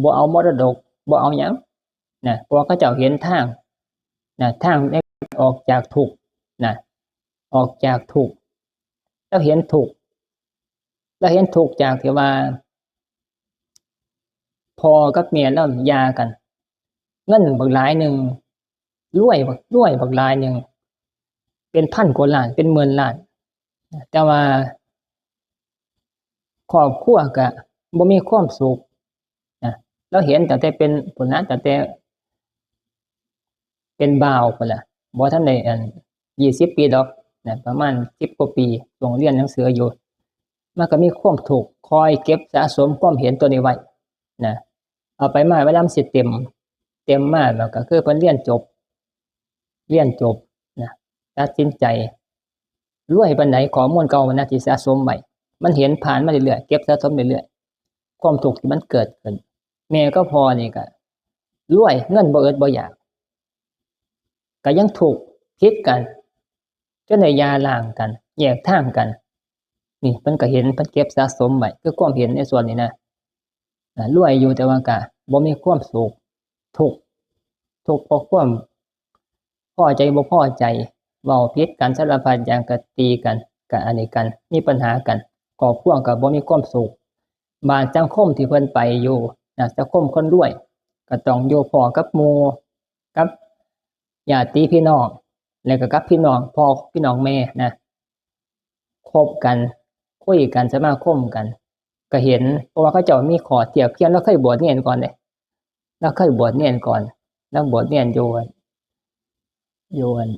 บ่เอามรดก บ่เอาหยังนะ เพราะว่าเขาเจ้าเห็นทางนะ ทางในการออกจากทุกข์นะ ออกจากทุกข์ แล้วเห็นทุกข์ แล้วเห็นทุกข์จากที่ว่า พ่อกับแม่เราหย่ากัน เงินบักหลายหนึ่ง รวยบัก รวยบักหลายหนึ่ง เป็นพันกว่าล้าน เป็นหมื่นล้าน แต่ว่า ครอบครัวก็บ่มีความสุขนะ เราเห็นตั้งแต่เป็นพุ้นนะ ตั้งแต่เป็นบ่าวพุ้นล่ะ บ่ทันได้อัน ยี่สิบปีดอกนะ ประมาณสิบกว่าปี ช่วงเรียนหนังสืออยู่ มันก็มีความทุกข์ คอยเก็บสะสมความเห็นตัวนี้ไว้นะ เอาไปมาเวลามันสิเต็ม เต็มมาแล้วก็คือเพิ่นเรียนจบ เรียนจบนะ ตัดสินใจ รวยปานใด ข้อมูลเก่ามันนะที่สะสมไว้ มันเห็นผ่านมาเรื่อยๆ เก็บสะสมเรื่อยๆ ความทุกข์ที่มันเกิดขึ้น แม่กับพ่อนี่ก็รวย เงินบ่อึดบ่อยาก ก็ยังทุกข์ ผิดกัน จนได้หย่าร้างกัน แยกทางกัน นี่เพิ่นก็เห็น เพิ่นเก็บสะสมไว้ คือความเห็นในส่วนนี้นะ อ่า รวยอยู่แต่ว่าก็บ่มีความสุข ทุกข์ ทุกข์เพราะความพอใจบ่พอใจ เว้าผิดกันสารพัดอย่าง ก็ตีกัน ก็อันนี้กัน มีปัญหากัน ครอบครัวก็บ่มีความสุข บ้านสังคมที่เพิ่นไปอยู่นะ สังคมคนรวย ก็ต้องอยู่พ้อกับหมู่ กับญาติพี่น้อง แล้วก็กับพี่น้องพ่อพี่น้องแม่นะ คบกัน คุยกัน สมาคมกัน ก็เห็น เพราะว่าเขาเจ้ามีข้อเทียบเคียง ลาวเคยบวชเณรก่อนเด้ ลาวเคยบวชเณรก่อน ลาวบวชเณรอยู่ อยู่อัน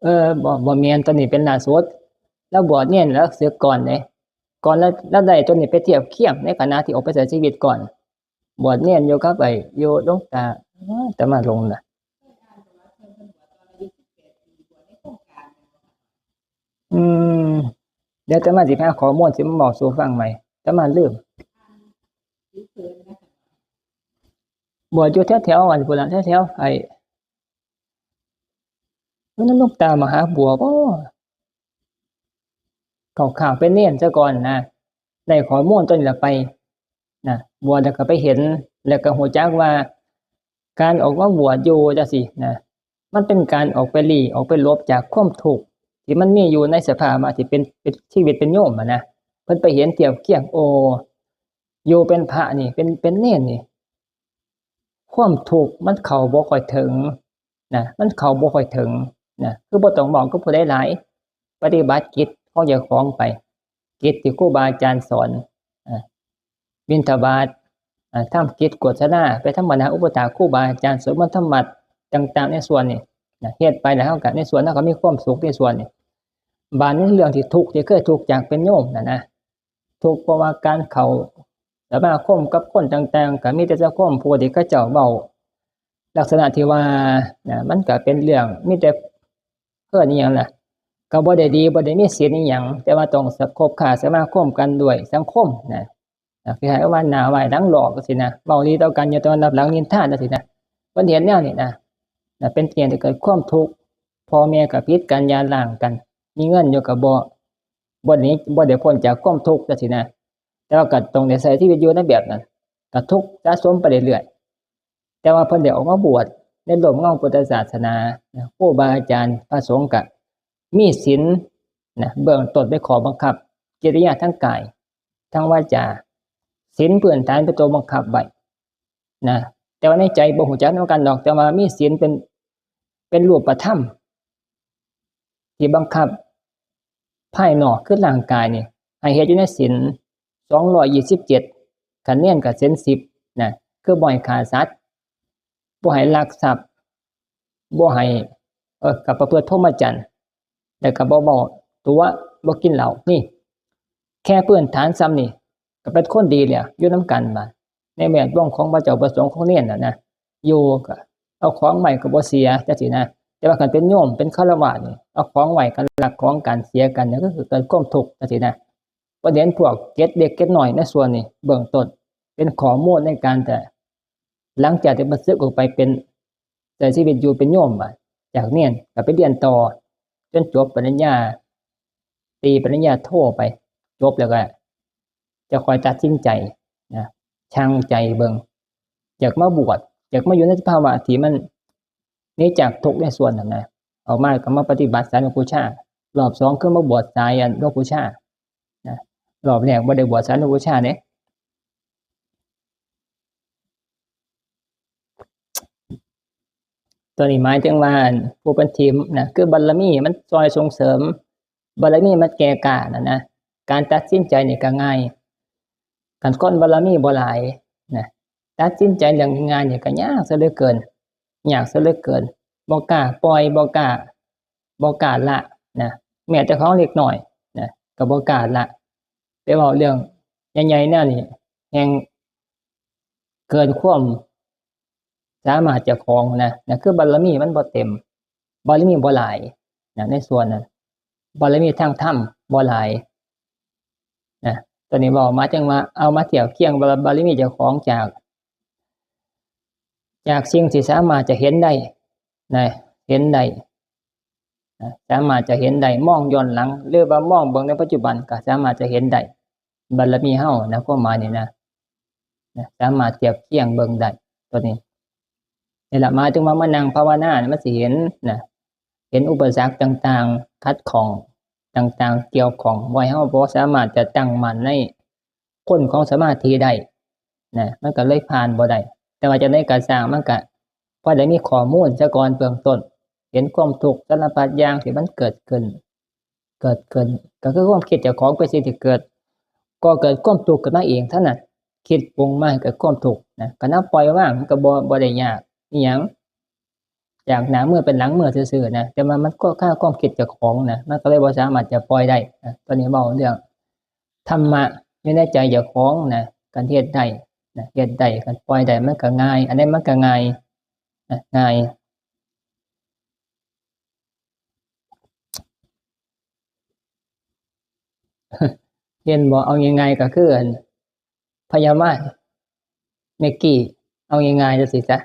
เออ บ่ บ่แม่น ตอนนี้เป็นล่าสุด ลาวบวชเณร ลาวสึกก่อนเด้ ก่อนลาว ลาวได้ตัวนี้ไปเทียบเคียงในขณะที่ออกไปใช้ชีวิตก่อน บวชเณรอยู่กับไอ้ อยู่หลวงตา เอ้อ อาตมาหลงนะ อืม เดี๋ยวอาตมาสิหาข้อมูลสิมาบอกสู่ฟังใหม่ อาตมาลืม บวชอยู่แถวๆ อันพุ้นล่ะ แถวๆ ไอ้ อยู่นำหลวงตามหาบัวบ่ คร่าวๆ เป็นเณรซะก่อนนะ ได้ข้อมูลตัวนี้ล่ะไป นะ บวชแล้วก็ไปเห็น แล้วก็รู้จักว่า การออกมาบวชอยู่จังซี้นะ มันเป็นการออกไปลี้ ออกไปหลบจากความทุกข์ที่มันมีอยู่ในสภาวะที่เป็น เป็นชีวิตเป็นโยมอะนะ เพิ่นไปเห็นเทียบเคียง โอ้ อยู่เป็นพระนี่ เป็น เป็นเณรนี่ ความทุกข์มันเข้าบ่ค่อยถึงนะ มันเข้าบ่ค่อยถึงนะ คือบ่ต้องเว้ากับผู้ใดหลาย ปฏิบัติกิจของเจ้าของไป กิจที่ครูบาอาจารย์สอน อ่า บิณฑบาต อ่า ทำกิจโฆษณา ไปสัมมนาอุปถากครูบาอาจารย์ สวดมนต์ทำวัตรต่างๆ ในส่วนนี้นะ เฮ็ดไปแล้วเฮาก็ ในส่วนเฮาก็มีความสุขในส่วนนี้ บาดนี้เรื่องที่ทุกข์ ที่เคยทุกข์จากเป็นโยมน่ะนะ ทุกข์เพราะว่าการเข้าสมาคมกับคนต่างๆ ก็มีแต่สังคมผู้ที่เขาเจ้าเว้าลักษณะที่ว่านะ มันก็เป็นเรื่องมีแต่ เอิ้นอิหยังล่ะ ก็บ่ได้ดี บ่ได้มีศีลอิหยัง แต่ว่าต้องคบค้าสมาคมกันด้วยสังคมนะ นะ คล้ายๆ ว่าหน้าไหว้หลังหลอกจังซี้นะ เว้าดีต่อกันอยู่แต่ว่าลับหลังนินทาจังซี้นะ เพิ่นเห็นแนวนี้นะ นะ เป็นเหตุให้เกิดความทุกข์ พ่อแม่ก็ผิดกัน หย่าร้างกัน มีเงินอยู่ก็บ่ บ่หนี บ่ได้พ้นจากความทุกข์จังซี้นะ แต่ว่าก็ต้องได้ใช้ชีวิตอยู่ในแบบนั้น ก็ทุกข์สะสมไปเรื่อยๆ แต่ว่าเพิ่นได้ออกมาบวชในร่มเงาพุทธศาสนานะ ครูบาอาจารย์พระสงฆ์ก็มีศีลนะ เบื้องต้นเป็นข้อบังคับ กิริยาทางกาย ทางวาจา ศีลพื้นฐานเป็นตัวบังคับไว้นะ แต่ว่าในใจบ่ฮู้จักนำกันดอก แต่ว่ามีศีลเป็น เป็นรูปธรรม ที่บังคับภายนอก คือร่างกายนี่ ให้เฮ็ดอยู่ในศีล สองร้อยยี่สิบเจ็ด คันเณรก็ศีล สิบ นะ คือบ่ให้ฆ่าสัตว์ บ่ให้ลักทรัพย์ บ่ให้ เอ่อ ก็ประพฤติพรหมจรรย์ แล้วก็บ่เว้าตั๋ว บ่กินเหล้า นี่ แค่พื้นฐานส่ำนี่ ก็เป็นคนดีแล้ว อยู่นำกันบาด ในแวดวงของพระเจ้าพระสงฆ์ของเณรน่ะนะ อยู่ก็เอาของไว้ก็บ่เสีย จังซี้นะ แต่ว่าคันเป็นโยม เป็นฆราวาสนี่ เอาของไว้ก็ลักของกัน เสียกัน นี่ก็คือเกิดความทุกข์ จังซี้นะ ประเด็นพวกเก็บเล็กเก็บน้อยในส่วนนี้ เบื้องต้น เป็นข้อมูลในการแต่ หลังจากที่เพิ่นสึกออกไปเป็น ใช้ชีวิตอยู่เป็นโยมบาด จากเณรก็ไปเรียนต่อ จนจบปริญญาตรี ปริญญาโทไป จบแล้วก็ จะค่อยตัดสินใจนะ ชั่งใจเบิ่ง อยากมาบวช อยากมาอยู่ในสภาวะที่มันหนีจากทุกข์ในส่วนนั้นนะ ออกมาก็มาปฏิบัติสายหลวงปู่ชา รอบสองคือมาบวชสายอันหลวงปู่ชานะ รอบแรกบ่ได้บวชสายหลวงปู่ชาเด้ ตัวนี้หมายถึงว่าผู้เป็นทีมนะ คือบารมีมันซอยส่งเสริม บารมีมันแก่กล้านะนะ การตัดสินใจนี่ก็ง่าย คันคนบารมีบ่หลายนะ ตัดสินใจเรื่องง่ายๆนี่ก็ยากซะเหลือเกิน ยากซะเหลือเกิน บ่กล้าปล่อย บ่กล้า บ่กล้าละนะ แม้แต่ของเล็กน้อยนะ ก็บ่กล้าละ ไปเว้าเรื่องใหญ่ๆแนวนี้ แฮ่งเกินความสามารถเจ้าของนะ นะ คือบารมีมันบ่เต็ม บารมีบ่หลายนะ ในส่วนนั้น บารมีทางธรรมบ่หลายนะ ตัวนี้เว้ามาจังว่า เอามาเทียบเคียงบาร- บารมีเจ้าของจาก จากสิ่งที่สามารถจะเห็นได้นะ เห็นได้นะ สามารถจะเห็นได้ มองย้อนหลัง หรือว่ามองเบิ่งในปัจจุบันก็สามารถจะเห็นได้ บารมีเฮานะ ความหมายนี่นะ นะ สามารถเทียบเคียงเบิ่งได้ ตัวนี้ นี่แหละ หมายถึงว่ามานั่งภาวนาเนี่ย มันสิเห็นนะ เห็นอุปสรรคต่างๆ ขัดข้องต่างๆ เกี่ยวข้อง บ่ให้เฮาบ่สามารถจะตั้งมั่นในคนของสมาธิได้นะ มันก็เลยผ่านบ่ได้ แต่ว่าจั่งใดก็ซ่าง มันก็พอได้มีข้อมูลซะก่อนเบื้องต้น เห็นความทุกข์สารพัดอย่างที่มันเกิดขึ้น เกิดขึ้น ก็คือความคิดเจ้าของเป็นสิ่งที่เกิด ก็เกิดความทุกข์ขึ้นมาเองเท่านั้น คิดปรุงมาให้เกิดความทุกข์นะ ก็นับปล่อยวาง มันก็บ่ บ่ได้ยากอิหยัง จากหน้ามือเป็นหลังมือซื่อๆนะ แต่ว่ามันก็ค่าความคิดเจ้าของนะ มันก็เลยบ่สามารถจะปล่อยได้นะ ตัวนี้เว้าเรื่องธรรมะอยู่ในใจเจ้าของนะ การเฮ็ดได้นะ เฮ็ดได้ การปล่อยได้ มันก็ง่าย อันนี้มันก็ง่ายนะ ง่าย เห็นบ่ เอาง่ายๆก็คืออัน พยาบาลเมื่อกี้ เอาง่ายๆจังซี่ซะ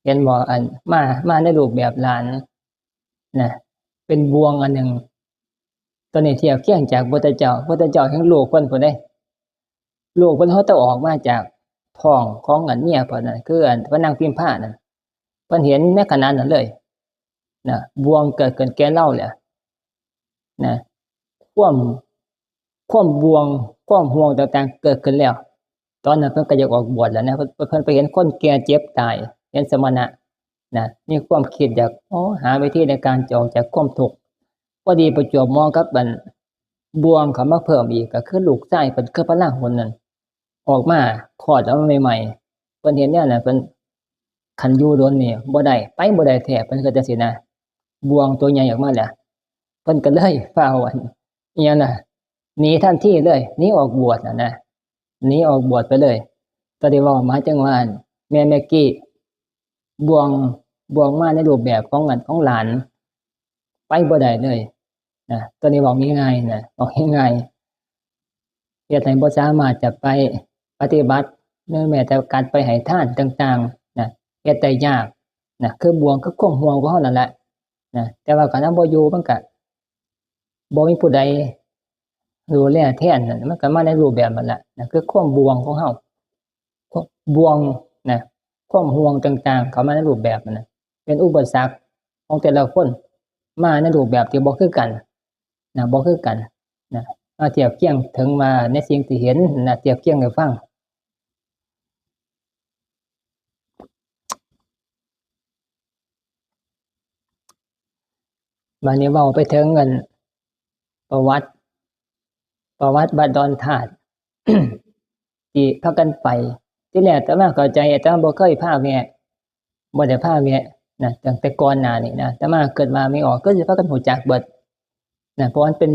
เห็นบ่ อัน มา มาในรูปแบบหลานนะ เป็นบ่วงอันหนึ่ง ตัวนี้เทียบเคียงจากพุทธเจ้า พุทธเจ้าแฮ่งลูกเพิ่นพู้นเด้ ลูกเพิ่นเฮาแต่ออกมาจากท้องของอันเมียเพิ่นนั่น คืออันพระนางพิมพานั่น เพิ่นเห็นในขณะนั้นเลยนะ บ่วงเกิดขึ้นแก่ลาวแล้วนะ ความ ความบ่วง ความห่วงต่างๆเกิดขึ้นแล้ว ตอนนั้นเพิ่นก็อยากออกบวชแล้วนะ เพิ่น เพิ่นไปเห็นคนแก่เจ็บตาย เห็นสมณะนะ มีความคิดอยาก โอ้ หาวิธีในการจะออกจากความทุกข์ พอดีประจวบเหมาะกับอันบ่วงเข้ามาเพิ่มอีก ก็คือลูกชายเพิ่นคือพระราหุลนั่น ออกมา คลอดออกมาใหม่ๆ เพิ่นเห็นแนวนั้น เพิ่น คันอยู่โดนนี่บ่ได้ ไปบ่ได้แท้ เพิ่นก็จังซี่นะ บ่วงตัวใหญ่ออกมาแล้ว เพิ่นก็เลยฟ้าวอัน อิหยังน่ะ หนีทันทีเลย หนีออกบวชน่ะนะ หนีออกบวชไปเลย ก็ได้เว้ามาจังว่า แม่ แม่กี้ บ่วง บ่วงมาในรูปแบบของอัน ของหลาน ไปบ่ได้เลยนะ ตัวนี้เว้าง่ายๆนะ เว้าง่ายๆ เฮ็ดให้บ่สามารถจะไปปฏิบัติ หรือแม้แต่การไปให้ทานต่างๆนะ เฮ็ดได้ยากนะ คือบ่วง คือความห่วงของเฮานั่นแหละนะ แต่ว่าคันเฮาบ่อยู่ มันก็บ่มีผู้ใดดูแลแทนนั่น มันก็มาในรูปแบบนั่นแหละนะ คือความบ่วงของเฮา ความบ่วงนะ ความห่วงต่างๆ เข้ามาในรูปแบบนั่นนะ เป็นอุปสรรคของแต่ละคน มาในรูปแบบที่บ่คือกันนะ บ่คือกันนะ มาเทียบเคียง ถึงว่าในสิ่งที่เห็นนะ เทียบเคียงให้ฟัง บัดนี้เว้าไปถึงอันประวัติ ประวัติวัดดอนธาตุ ที่พากันไป ที่แรกอาตมาเข้าใจ อาตมาบ่เคยพาแวะ บ่ได้พาแวะนะ ตั้งแต่ก่อนหน้านี้นะ อาตมาคิดว่าแม่ออก คือสิพากันรู้จักเบิดนะ เพราะมันเป็น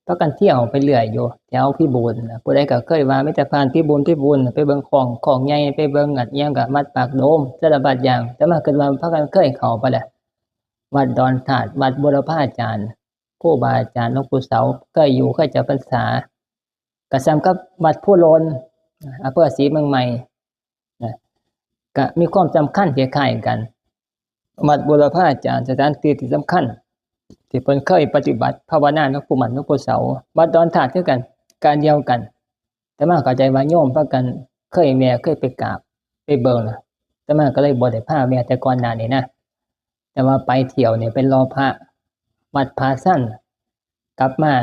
พากันเที่ยวไปเรื่อยอยู่ แถวพิบูลนะ ผู้ใดก็เคยว่ามีแต่ผ่านพิบูล พิบูล ไปเบิ่งของ ของใหญ่ ไปเบิ่งอันอิหยังก็วัดปากโดม สารพัดอย่าง อาตมาคิดว่าพากันเคยเข้าไปแหละ วัดดอนธาตุ วัดบูรพาจารย์ ครูบาอาจารย์หลวงปู่เสา เคยอยู่ เคยจำพรรษา ก็ส่ำกับวัดภูโลน อำเภอศรีเมืองใหม่นะ ก็มีความสำคัญคล้ายๆกัน วัดบูรพาจารย์ สถานที่ที่สำคัญ ที่เพิ่นเคยปฏิบัติภาวนาหลวงปู่หมัน หลวงปู่เสา วัดดอนธาตุคือกัน การเดียวกัน อาตมาเข้าใจว่าโยมพากันเคยแวะ เคยไปกราบ ไปเบิ่งนะ อาตมาก็เลยบ่ได้พาแวะแต่ก่อนหน้านี้นะ แต่ว่าไปเที่ยวเนี่ยเป็นรอพระ วัดผาสั้น กลับมา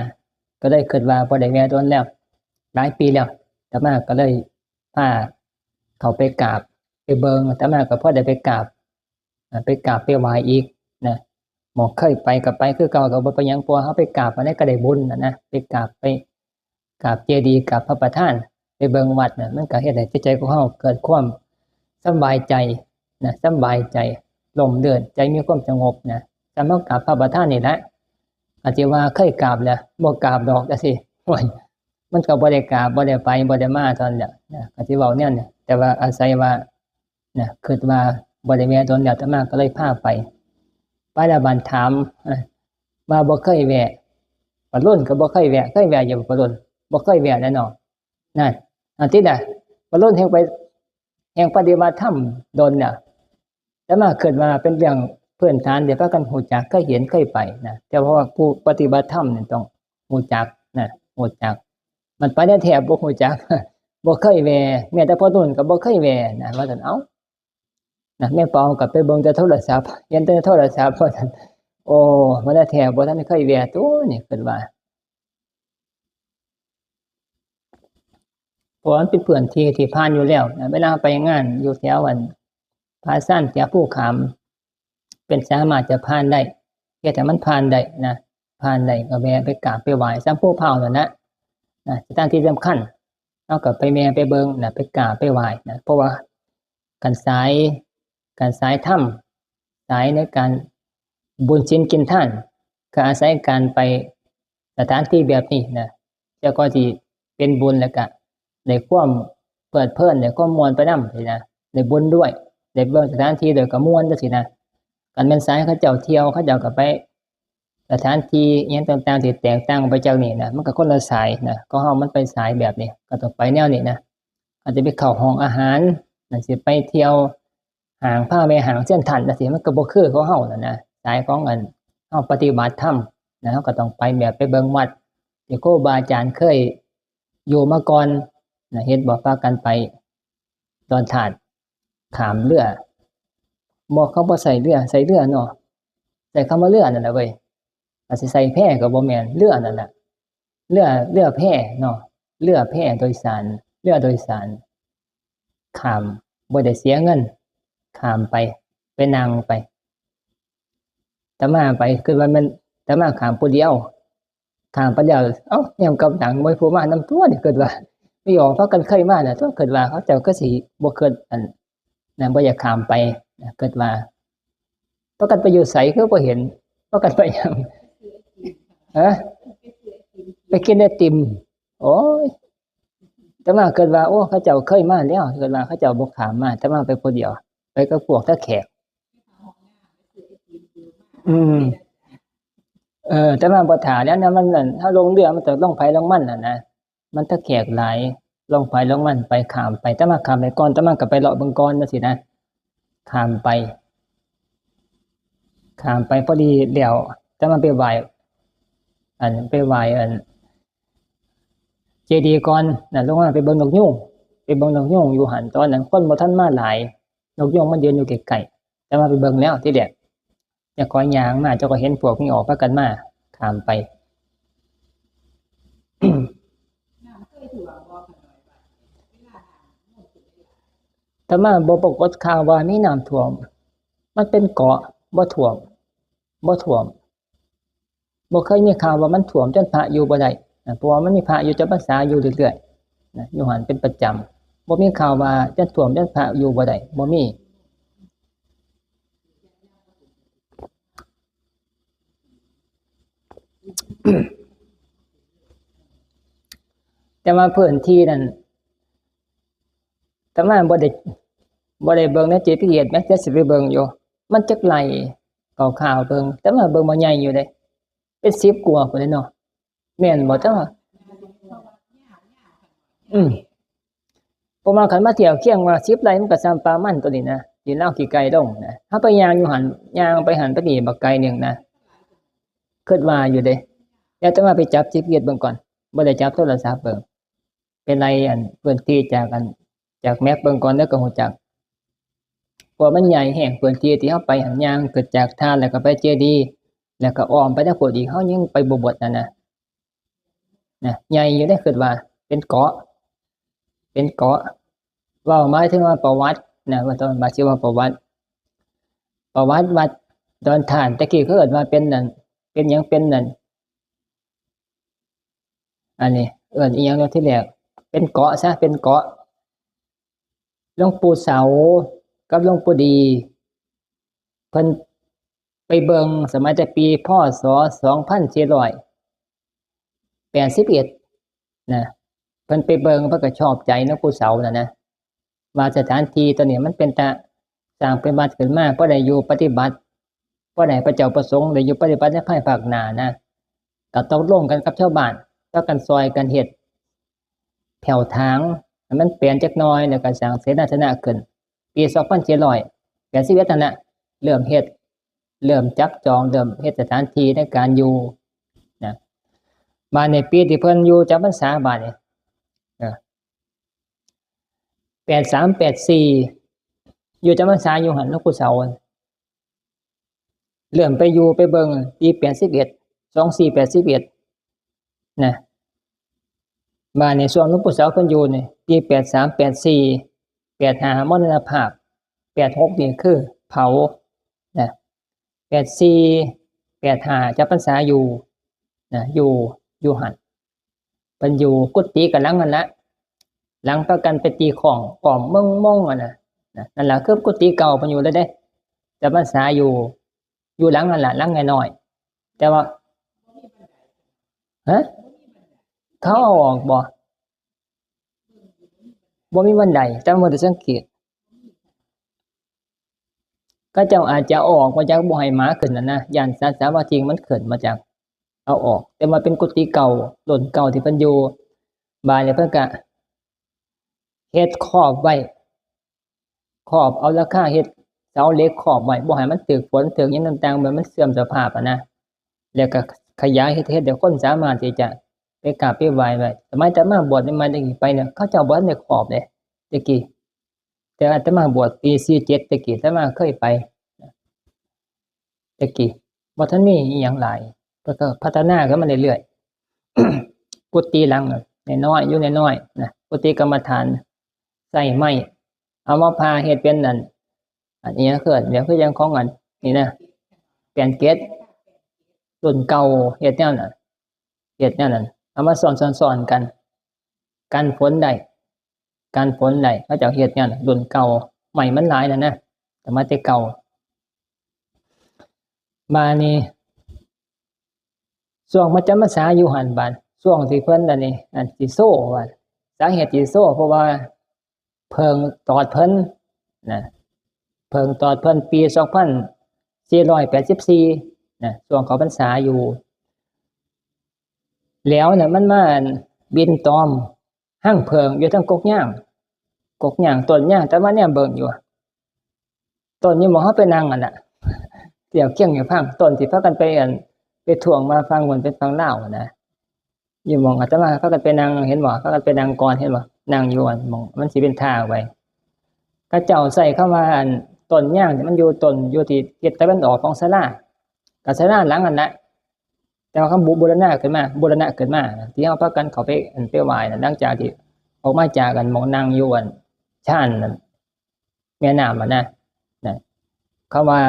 ก็เลยคิดว่าบ่ได้แวะโดนแล้ว หลายปีแล้ว อาตมาก็เลยพาเข้าไปกราบ ไปเบิ่ง อาตมาก็พอได้ไปกราบ อ่า ไปกราบไปไหว้อีกนะ หม่องเคยไปก็ไปคือเก่า ก็บ่เป็นหยัง เพราะว่าเฮาไปกราบอันใดก็ได้บุญน่ะนะ ไปกราบ ไปกราบเจดีย์ กราบพระประธาน ไปเบิ่งวัดน่ะ มันก็เฮ็ดให้จิตใจของเฮาเกิดความสำบายใจนะ สำบายใจ ร่มรื่น ใจมีความสงบนะ ส่ำเฮากราบพระประธานนี่แหละ อาจสิว่าเคยกราบแหละ บ่กราบดอกจั่งซี้ โอ้ย มันก็บ่ได้กราบ บ่ได้ไป บ่ได้มาเท่านั้นแหละนะ ก็สิเว้าแนวนี้ แต่ว่าอาศัยว่า นะ คิดว่าบ่ได้แวะโดนแล้ว อาตมาก็เลยพาไป ไปแล้วบัดถาม เอ้อ ว่าบ่เคยแวะ ปะรุ่นก็บ่เคยแวะ เคยแวะอยู่บ่ปะรุ่น บ่เคยแวะแน่นอน นั่น อันที่น่ะ ปะรุ่นแฮ่งไป แฮ่งปฏิบัติธรรมโดนน่ะ อาตมาคิดว่าเป็นเรื่องพื้นฐานที่พากันรู้จัก เคยเห็น เคยไปนะ แต่เพราะว่าผู้ปฏิบัติธรรมนี่ต้องรู้จักนะ รู้จัก มันไปแท้ๆบ่รู้จัก บ่เคยแวะ แม้แต่พ่อนุ่นก็บ่เคยแวะนะ ว่าซั่น เอ้า นะ แม่เปาก็ไปเบิ่งแต่โทรศัพท์ เห็นแต่โทรศัพท์ ว่าซั่น โอ้ มันแท้บ่ทันเคยแวะตัวนี่ คิดว่า เพราะว่ามันเป็นพื้นที่ที่ผ่านอยู่แล้วนะ เวลาไปงานอยู่แถวอันผาซ่าน แถวภูขาม เป็นสามารถจะผ่านได้ เฮ็ดให้มันผ่านได้นะ ผ่านได้ก็แวะไปกราบไปไหว้ ส่ำภูพร้าวนั่นนะ นะ สถานที่สำคัญ เฮาก็ไปแวะไปเบิ่งนะ ไปกราบไปไหว้นะ เพราะว่าคันสาย คันสายธรรม สายในการบุญศีลกินทาน ก็อาศัยการไปสถานที่แบบนี้นะ แล้วก็สิเป็นบุญ แล้วก็ได้ความเพลิดเพลิน ได้ความม่วนไปนำ ซี้นะ ได้บุญด้วย ได้เบิ่งสถานที่ด้วยก็ม่วนจั่งซี้นะ คันแม่นสายเขาเจ้าเที่ยว เขาเจ้าก็ไปสถานที่อิหยังต่างๆ ที่แตกต่างไปจากนี้นะ มันก็คนละสายนะ ของเฮามันไปสายแบบนี้ ก็ต้องไปแนวนี้นะ อาจจะไปเข้าห้องอาหาร อาจสิไปเที่ยวห้าง พาแวะห้างเซ็นทรัลจั่งซี้ มันก็บ่คือของเฮานั่นนะ สายของอันเฮาปฏิบัติธรรมนะ เฮาก็ต้องไปแบบไปเบิ่งวัดที่ครูบาอาจารย์เคยอยู่มาก่อนนะ เห็นบ่ พากันไปดอนธาตุ ข้ามเรือ บ่ เขาบ่ใช้เรือ ใช้เรือเนาะ ใช้คำว่าเรือนั่นแหละเว้ย อาจสิใช้แพก็บ่แม่น เรือนั่นแหละ เรือ เรือแพเนาะ เรือแพโดยสาร เรือโดยสาร ข้าม บ่ได้เสียเงิน ข้ามไป ไปนั่งไป อาตมาไป คิดว่าแม่นอาตมาข้ามผู้เดียว ข้ามไปแล้ว เอ้า แนมกลับหลัง บ่มีผู้มานำตัวนี่ คิดว่า มีออกพากันเคยมาน่ะ ตัว คิดว่าเขาเจ้าก็สิบ่คิดอัน นะ บ่อยากข้ามไปนะ คิดว่า พากันไปอยู่ไสคือบ่เห็น พากันไปหยัง ฮะ ไปกินไอติม โอ้ย อาตมาคิดว่า โอ้ เขาเจ้าเคยมาแล้ว คิดว่าเขาเจ้าบ่ข้ามมา อาตมาไปผู้เดียว ไปกับพวกตาแขก อืม เออ อาตมาบ่ท่าแล้วนะ มันนั่น เฮาลงเรือมันต้องลงไผลงมันน่ะนะ มันตาแขกหลาย ลงไผลงมันไป ข้ามไป อาตมาข้ามไปก่อน อาตมาก็ไปเลาะเบิ่งก่อนจั่งซี้นะ ข้ามไป ข้ามไปพอดีแล้ว อาตมาไปไหว้ อัน ไปไหว้อัน เจดีย์ก่อนนะ ลงมาไปเบิ่งนกยูง ไปเบิ่งนกยูงอยู่หั่น ตอนนั้นคนบ่ทันมาหลาย นกยูงมันยืนอยู่ใกล้ๆ อาตมาไปเบิ่งแล้วทีแรก เจ้าของย่างมา เจ้าก็เห็นพวกนี้ออกพากันมา ข้ามไป อาตมาบ่ปรากฏข่าวว่ามีน้ำท่วม มันเป็นเกาะ บ่ท่วม บ่ท่วม บ่เคยมีข่าวว่ามันท่วมจนพระอยู่บ่ได้นะ เพราะว่ามันมีพระอยู่จำพรรษาอยู่เรื่อยๆนะ อยู่หั่นเป็นประจำ บ่มีข่าวว่าจะท่วมจนพระอยู่บ่ได้ บ่มี แต่ว่าพื้นที่นั่น แต่ว่าบ่ได้ บ่ได้เบิ่งใน จีพีเอส แม้แต่สิไปเบิ่งอยู่ มันจักไร่คร่าวๆเบิ่ง แต่ว่าเบิ่งบ่ใหญ่อยู่เด้ เป็นสิบกว่าพุ้นเด้เนาะ แม่นบ่ แต่ว่า อืม เพราะว่าคันมาเทียบเคียงว่าสิบไร่มันก็ส่ำป่ามันตัวนี้นะ ที่ลาวขี้ไก่ลงนะ เฮาไปย่างอยู่หั่น ย่างไปหั่นไปนี่บักไกลหนึ่งนะ คิดว่าอยู่เด้ แล้วแต่ว่าไปจับ จีพีเอส เบิ่งก่อน บ่ได้จับโทรศัพท์เบิ่ง เป็นไร่อัน พื้นที่จากอัน จากแมปเบิ่งก่อนแล้วก็ฮู้จัก เพราะมันใหญ่แฮง พื้นที่ที่เฮาไปหั่น ย่างขึ้นจากธาตุแล้วก็ไปเจดีย์ แล้วก็อ้อมไปทางพุ้นอีก เฮายังไปบ่เบิดนั่นนะ นะ ใหญ่อยู่เด้ คิดว่า เป็นเกาะ เป็นเกาะ เว้าหมายถึงว่าประวัตินะ ว่าตอนบาดชื่อว่าประวัติ ประวัติวัดดอนถ่าน แต่กี้เขาเอิ้นว่าเป็นนั่น เป็นหยัง เป็นนั่น อันนี้เอิ้นอีหยังเนาะ ที่แรก เป็นเกาะซะ เป็นเกาะ หลวงปู่เสากับหลวงปู่ดี เพิ่นไปเบิ่งสมัยแต่ปี พ.ศ. สองพันสี่ร้อยแปดสิบเอ็ดนะ เพิ่นไปเบิ่ง เพิ่นก็ชอบใจหลวงปู่เสาน่ะนะ ว่าสถานที่ตัวนี้มันเป็นตาสร้างเป็นวัดขึ้นมา พอได้อยู่ปฏิบัติ พอได้พระเจ้าประสงค์ได้อยู่ปฏิบัติในภายภาคหน้านะ ก็ตกลงกันกับชาวบ้าน พากันซอยกันเฮ็ดแผ่วถางให้มันแปลนจักหน่อย แล้วก็สร้างเสนาสนะขึ้น ปี สองพันเจ็ดร้อยแปดสิบเอ็ด นั่นแหละ เริ่มเฮ็ด เริ่มจับจอง เริ่มเฮ็ดสถานที่ในการอยู่นะ บาดนี้ปีที่เพิ่นอยู่จำพรรษาบาดนี้ เออ แปดสาม แปดสี่ อยู่จำพรรษาอยู่หั่น หลวงปู่เสา เริ่มไปอยู่ไปเบิ่งปี แปดสิบเอ็ด สองสี่แปดสิบเอ็ด นะ บาดนี้ช่วงหลวงปู่เสาเพิ่นอยู่นี่ ปี แปดสาม แปดสี่ แปดห้า มรณภาพ แปดหก นี่คือเผา นะ แปดสี่ แปดห้า จำพรรษาอยู่ นะ อยู่ อยู่หั่น เพิ่นอยู่กุฏิกับหลังนั่นละ หลังพากันไปตีข้องอ้อมเมืองมงหั่นน่ะ นะ นั่นล่ะคือกุฏิเก่าเพิ่นอยู่เลยเด้ จำพรรษาอยู่ อยู่หลังนั่นล่ะ หลังน้อยๆ แต่ว่า ฮะ เขาเอาออกบ่ บ่มีบันได แต่ว่าบ่ได้สังเกต เขาเจ้าอาจจะเอาออกมาจากบ่ให้หมาขึ้นน่ะนะ ย้านสัตว์สาบาทิ่งมันขึ้นมาจาก เอาออก แต่ว่าเป็นกุฏิเก่า รุ่นเก่าที่เพิ่นอยู่ บาดนี้เพิ่นก็เฮ็ดครอบไว้ ครอบเอาหลังคา เฮ็ดเสาเหล็กครอบไว้ บ่ให้มันถืกฝนถืกหยังต่างๆ บ่ให้มันเสื่อมสภาพอะนะ แล้วก็ขยายเฮ็ด เฮ็ดให้คนสามารถที่จะไปกราบไปไหว้ได้ สมัยอาตมาบวชใหม่ๆ ตะกี้ไปเนี่ย เขาเจ้าบ่ทันได้ครอบเด้ ตะกี้ แต่อาตมาบวชปี สี่เจ็ด ตะกี้ อาตมาเคยไป ตะกี้ บ่ทันมีอิหยังหลาย แล้วก็พัฒนาขึ้นมาเรื่อยๆ กุฏิหลังน่ะน้อยๆ อยู่น้อยๆ นะ กุฏิกรรมฐาน ใช้ไม้ เอามาผ่าเฮ็ดเป็นนั่น อันนี้เกิด เดี๋ยวคือยังของอันนี้นะ แปดเจ็ด รุ่นเก่า เฮ็ดแนวนั้น เฮ็ดแนวนั้น เอามาซ้อนๆๆ กัน กันฝนได้ กันฝนได้ เขาเจ้าเฮ็ดแนวนั้น รุ่นเก่า ไม้มันหลายแล้วนะ แต่มาแต่เก่า บาดนี้ ช่วงมาจำพรรษาอยู่หั่นบาด ช่วงที่เพิ่นอันนี้ อันสิโซว่า สาเหตุสิโซ เพราะว่าเพิ่งตอดเพิ่นนะ เพิ่งตอดเพิ่นปี สองพันสี่ร้อยแปดสิบสี่ นะ ช่วงเข้าพรรษาอยู่ แล้วน่ะมันมาบินตอมฮั่งเผิงอยู่ทางกกย่าง กกย่าง ต้นย่าง แต่ว่าแนมเบิ่งอยู่ ต้นอยู่หม่องเฮาไปนั่งหั่นน่ะ เทียบเคียงให้ฟัง ต้นที่พากันไปอัน ไปถ่วงมาฟังมันเป็นฟังลาวหั่นนะ อยู่หม่องอาตมาพากันไปนั่ง เห็นบ่ พากันไปนั่งก่อน เห็นบ่ นั่งอยู่หั่น หม่องมันสิเป็นท่าไป เขาเจ้าใช้คำว่าอัน ต้นย่างนี่มันอยู่ต้น อยู่ที่ทิศตะวันออกของศาลา ก็ศาลาหลังนั่นแหละ แต่ว่าเขาบู-, บูรณะขึ้นมา บูรณะขึ้นมา ที่เฮาพากันเข้าไป อัน ไปไหว้น่ะ หลังจากที่ออกมาจากอันหม่องนั่งอยู่อันชานนั่น แม่น้ำอะนะ นะ คำว่า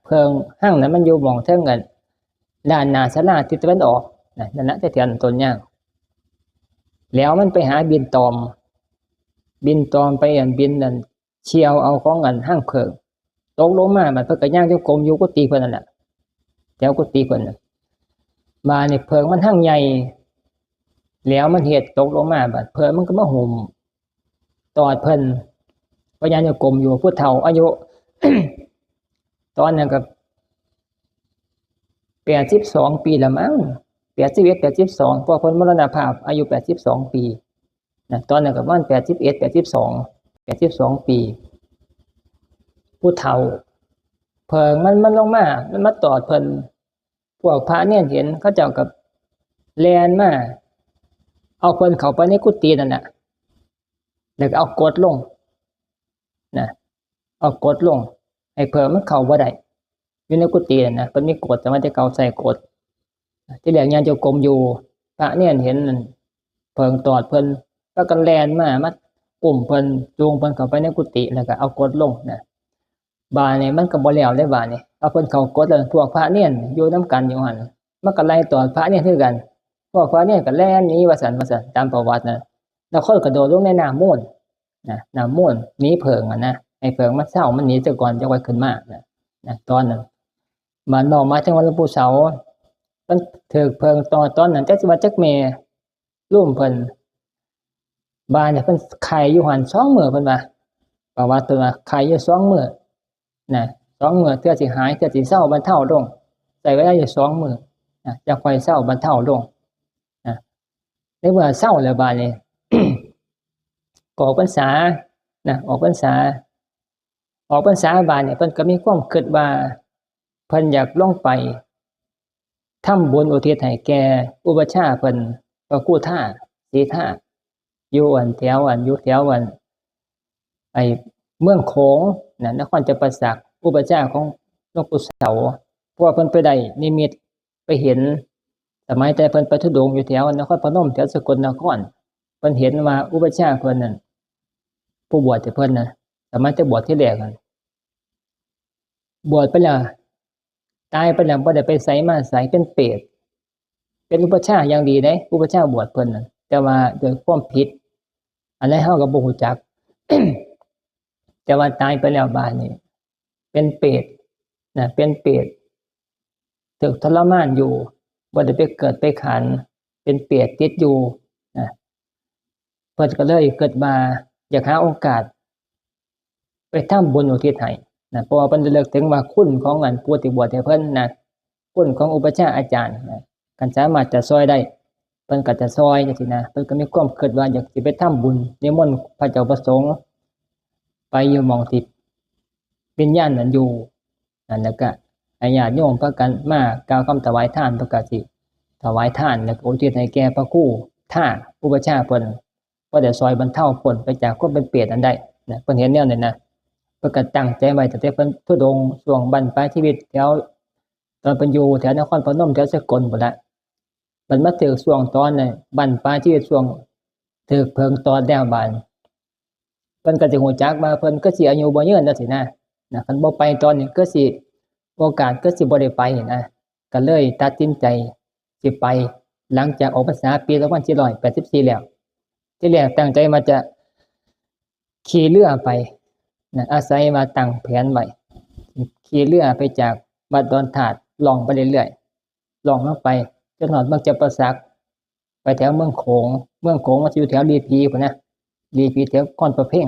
เผิงฮั่งนั้นมันอยู่หม่องเทิงกัน ด้านหน้าศาลาทิศตะวันออกนะ นั่นนะแถวๆต้นยาง แล้วมันไปหาบินตอม บินตอมไปอันบินนั่นเชียวเอาของอันห้างเผิง ตกลงมา บัดเพิ่นก็ย่างจงกรมอยู่กุฏิเพิ่นนั่นแหละ แถวกุฏิเพิ่นน่ะ มานี่เผิงมันห้างใหญ่ แล้วมันเฮ็ดตกลงมา บัดเผิงมันก็มาหุ้มตอดเพิ่น พระญาณจงกรมอยู่ ผู้เฒ่าอายุ ตอนนั้นก็แปดสิบสองปีละมั้ง แปดสิบเอ็ด แปดสิบสอง เพราะเพิ่นมรณภาพอายุแปดสิบสองปีนะ ตอนนั้นก็ประมาณแปดสิบเอ็ด แปดสิบสอง แปดสิบสองปี ผู้เฒ่า เผิงมัน มันลงมา มันมาตอดเพิ่น พวกพระเณรเห็น เขาเจ้าก็แล่นมา เอาเพิ่นเข้าไปในกุฏินั่นน่ะ แล้วก็เอากดลงนะ เอากดลง ให้เผิงมันเข้าบ่ได้ อยู่ในกุฏินั่นนะ เพิ่นมีกด สมัยแต่เก่าใส่กด ที่แรกญาณจงกรมอยู่ พระเณรเห็นนั่น เผิงตอดเพิ่น พากันแล่นมา มาอุ้มเพิ่น จูงเพิ่นเข้าไปในกุฏิ แล้วก็เอากดลงนะ บาดนี้มันก็บ่แล้วเด้บาดนี้ เอาเพิ่นเข้ากดแล้ว พวกพระเณรอยู่นำกันอยู่หั่น มันก็ไล่ตอดพระเณรคือกัน พวกพระเณรก็แล่นหนีว่าซั่น ว่าซั่น ตามประวัตินะ แล้วคนก็โดดลงในน้ำมูลนะ น้ำมูล หนีเผิงอะนะ ให้เผิงมันเซา มันหนีซะก่อน จั่งค่อยขึ้นมานะ นะ ตอนนั้น บาดน้องมาถึงวัดหลวงปู่เสา มันถืกเผิงตอด ตอนนั้นจักสิว่าจักแม่ ลุมเพิ่น บาดนี้เพิ่นไข้อยู่หั่นสองมื้อเพิ่นว่า ประวัติเพิ่นว่าไข้อยู่สองมื้อนะ สองมื้อ เทื่อสิหาย เทื่อสิเซา บรรเทาลง ใช้เวลาอยู่สองมื้อนะ จั่งค่อยเซา บรรเทาลงนะ ในเมื่อเซาแล้วบาดนี้ ก็ออกพรรษานะ ออกพรรษา ออกพรรษาบาดนี้เพิ่นก็มีความคิดว่า เพิ่นอยากลงไปทำบุญอุทิศให้แก่อุปัชฌาย์เพิ่น พระครูธา ศรีธา อยู่อันแถวอัน อยู่แถวอัน ไอ้เมืองโขงนะ นครจำปาสัก อุปัชฌาย์ของหลวงปู่เสา เพราะว่าเพิ่นไปได้นิมิต ไปเห็น สมัยแต่เพิ่นไปธุดงค์อยู่แถวนครพนม แถวสกลนคร เพิ่นเห็นว่าอุปัชฌาย์เพิ่นนั่น ผู้บวชให้เพิ่นน่ะ สมัยแต่บวชทีแรกนั่น บวชไปแล้ว ตายไปแล้ว บ่ได้ไปไสมาไส เป็นเปรต เป็นอุปัชฌาย์อย่างดีเด้ อุปัชฌาย์บวชเพิ่นน่ะ แต่ว่าด้วยความผิด อันใดเฮาก็บ่ฮู้จัก แต่ว่าตายไปแล้วบาดนี้ เป็นเปรตนะ เป็นเปรต ถูกทรมานอยู่ บ่ได้ไปเกิดไปขัน เป็นเปรตติดอยู่นะ เพิ่นก็เลยคิดว่าอยากหาโอกาส ไปทำบุญอุทิศให้นะ เพราะว่าเพิ่นระลึกถึงว่าคุณของอันผู้ที่บวชให้เพิ่นนะ คุณของอุปัชฌาย์อาจารย์นะ คันสามารถจะซ่อยได้ เพิ่นก็จะซ่อยจั่งซี้นะ เพิ่นก็มีความคิดว่าอยากสิไปทำบุญ นิมนต์พระเจ้าประสงค์ ไปอยู่หม่องที่วิญญาณนั้นอยู่ นั่น แล้วก็ให้ญาติโยมพากันมากล่าวคำถวายทาน เพิ่นก็สิถวายทาน แล้วก็อุทิศให้แก่พระครูธา อุปัชฌาย์เพิ่น พอได้ซ่อยบรรเทาพ้นไปจากความเป็นเปรตนั้นได้นะ เพิ่นเห็นแนวนั้นนะ เพิ่นก็ตั้งใจไว้ตั้งแต่เพิ่นธุดงค์ช่วงบั้นปลายชีวิต แถว ตอนเพิ่นอยู่แถวนครพนม แถวสกลพู้นละ บัดมาถืกช่วงตอนนั้น บั้นปลายชีวิต ช่วงถืกเผิงตอดแล้วบาด เพิ่นก็สิฮู้จักว่าเพิ่นก็สิอายุบ่ยืนจั่งซี้นะ นะ คันบ่ไปตอนนี้ก็สิ โอกาสก็สิบ่ได้ไปนะ ก็เลยตัดสินใจสิไป หลังจากออกพรรษาปีสองพันสี่ร้อยแปดสิบสี่แล้ว ทีแรกตั้งใจว่าจะขี่เรือไปนะ อาศัยว่าตั้งแผนไว้ ขี่เรือไปจากวัดดอนธาตุ ล่องไปเรื่อยๆ ล่องลงไป จนฮอดเมืองจำปาสัก ไปแถวเมืองโขง เมืองโขงมันสิอยู่แถวลีผีพู้นนะ ลีผีแถวนครประเพง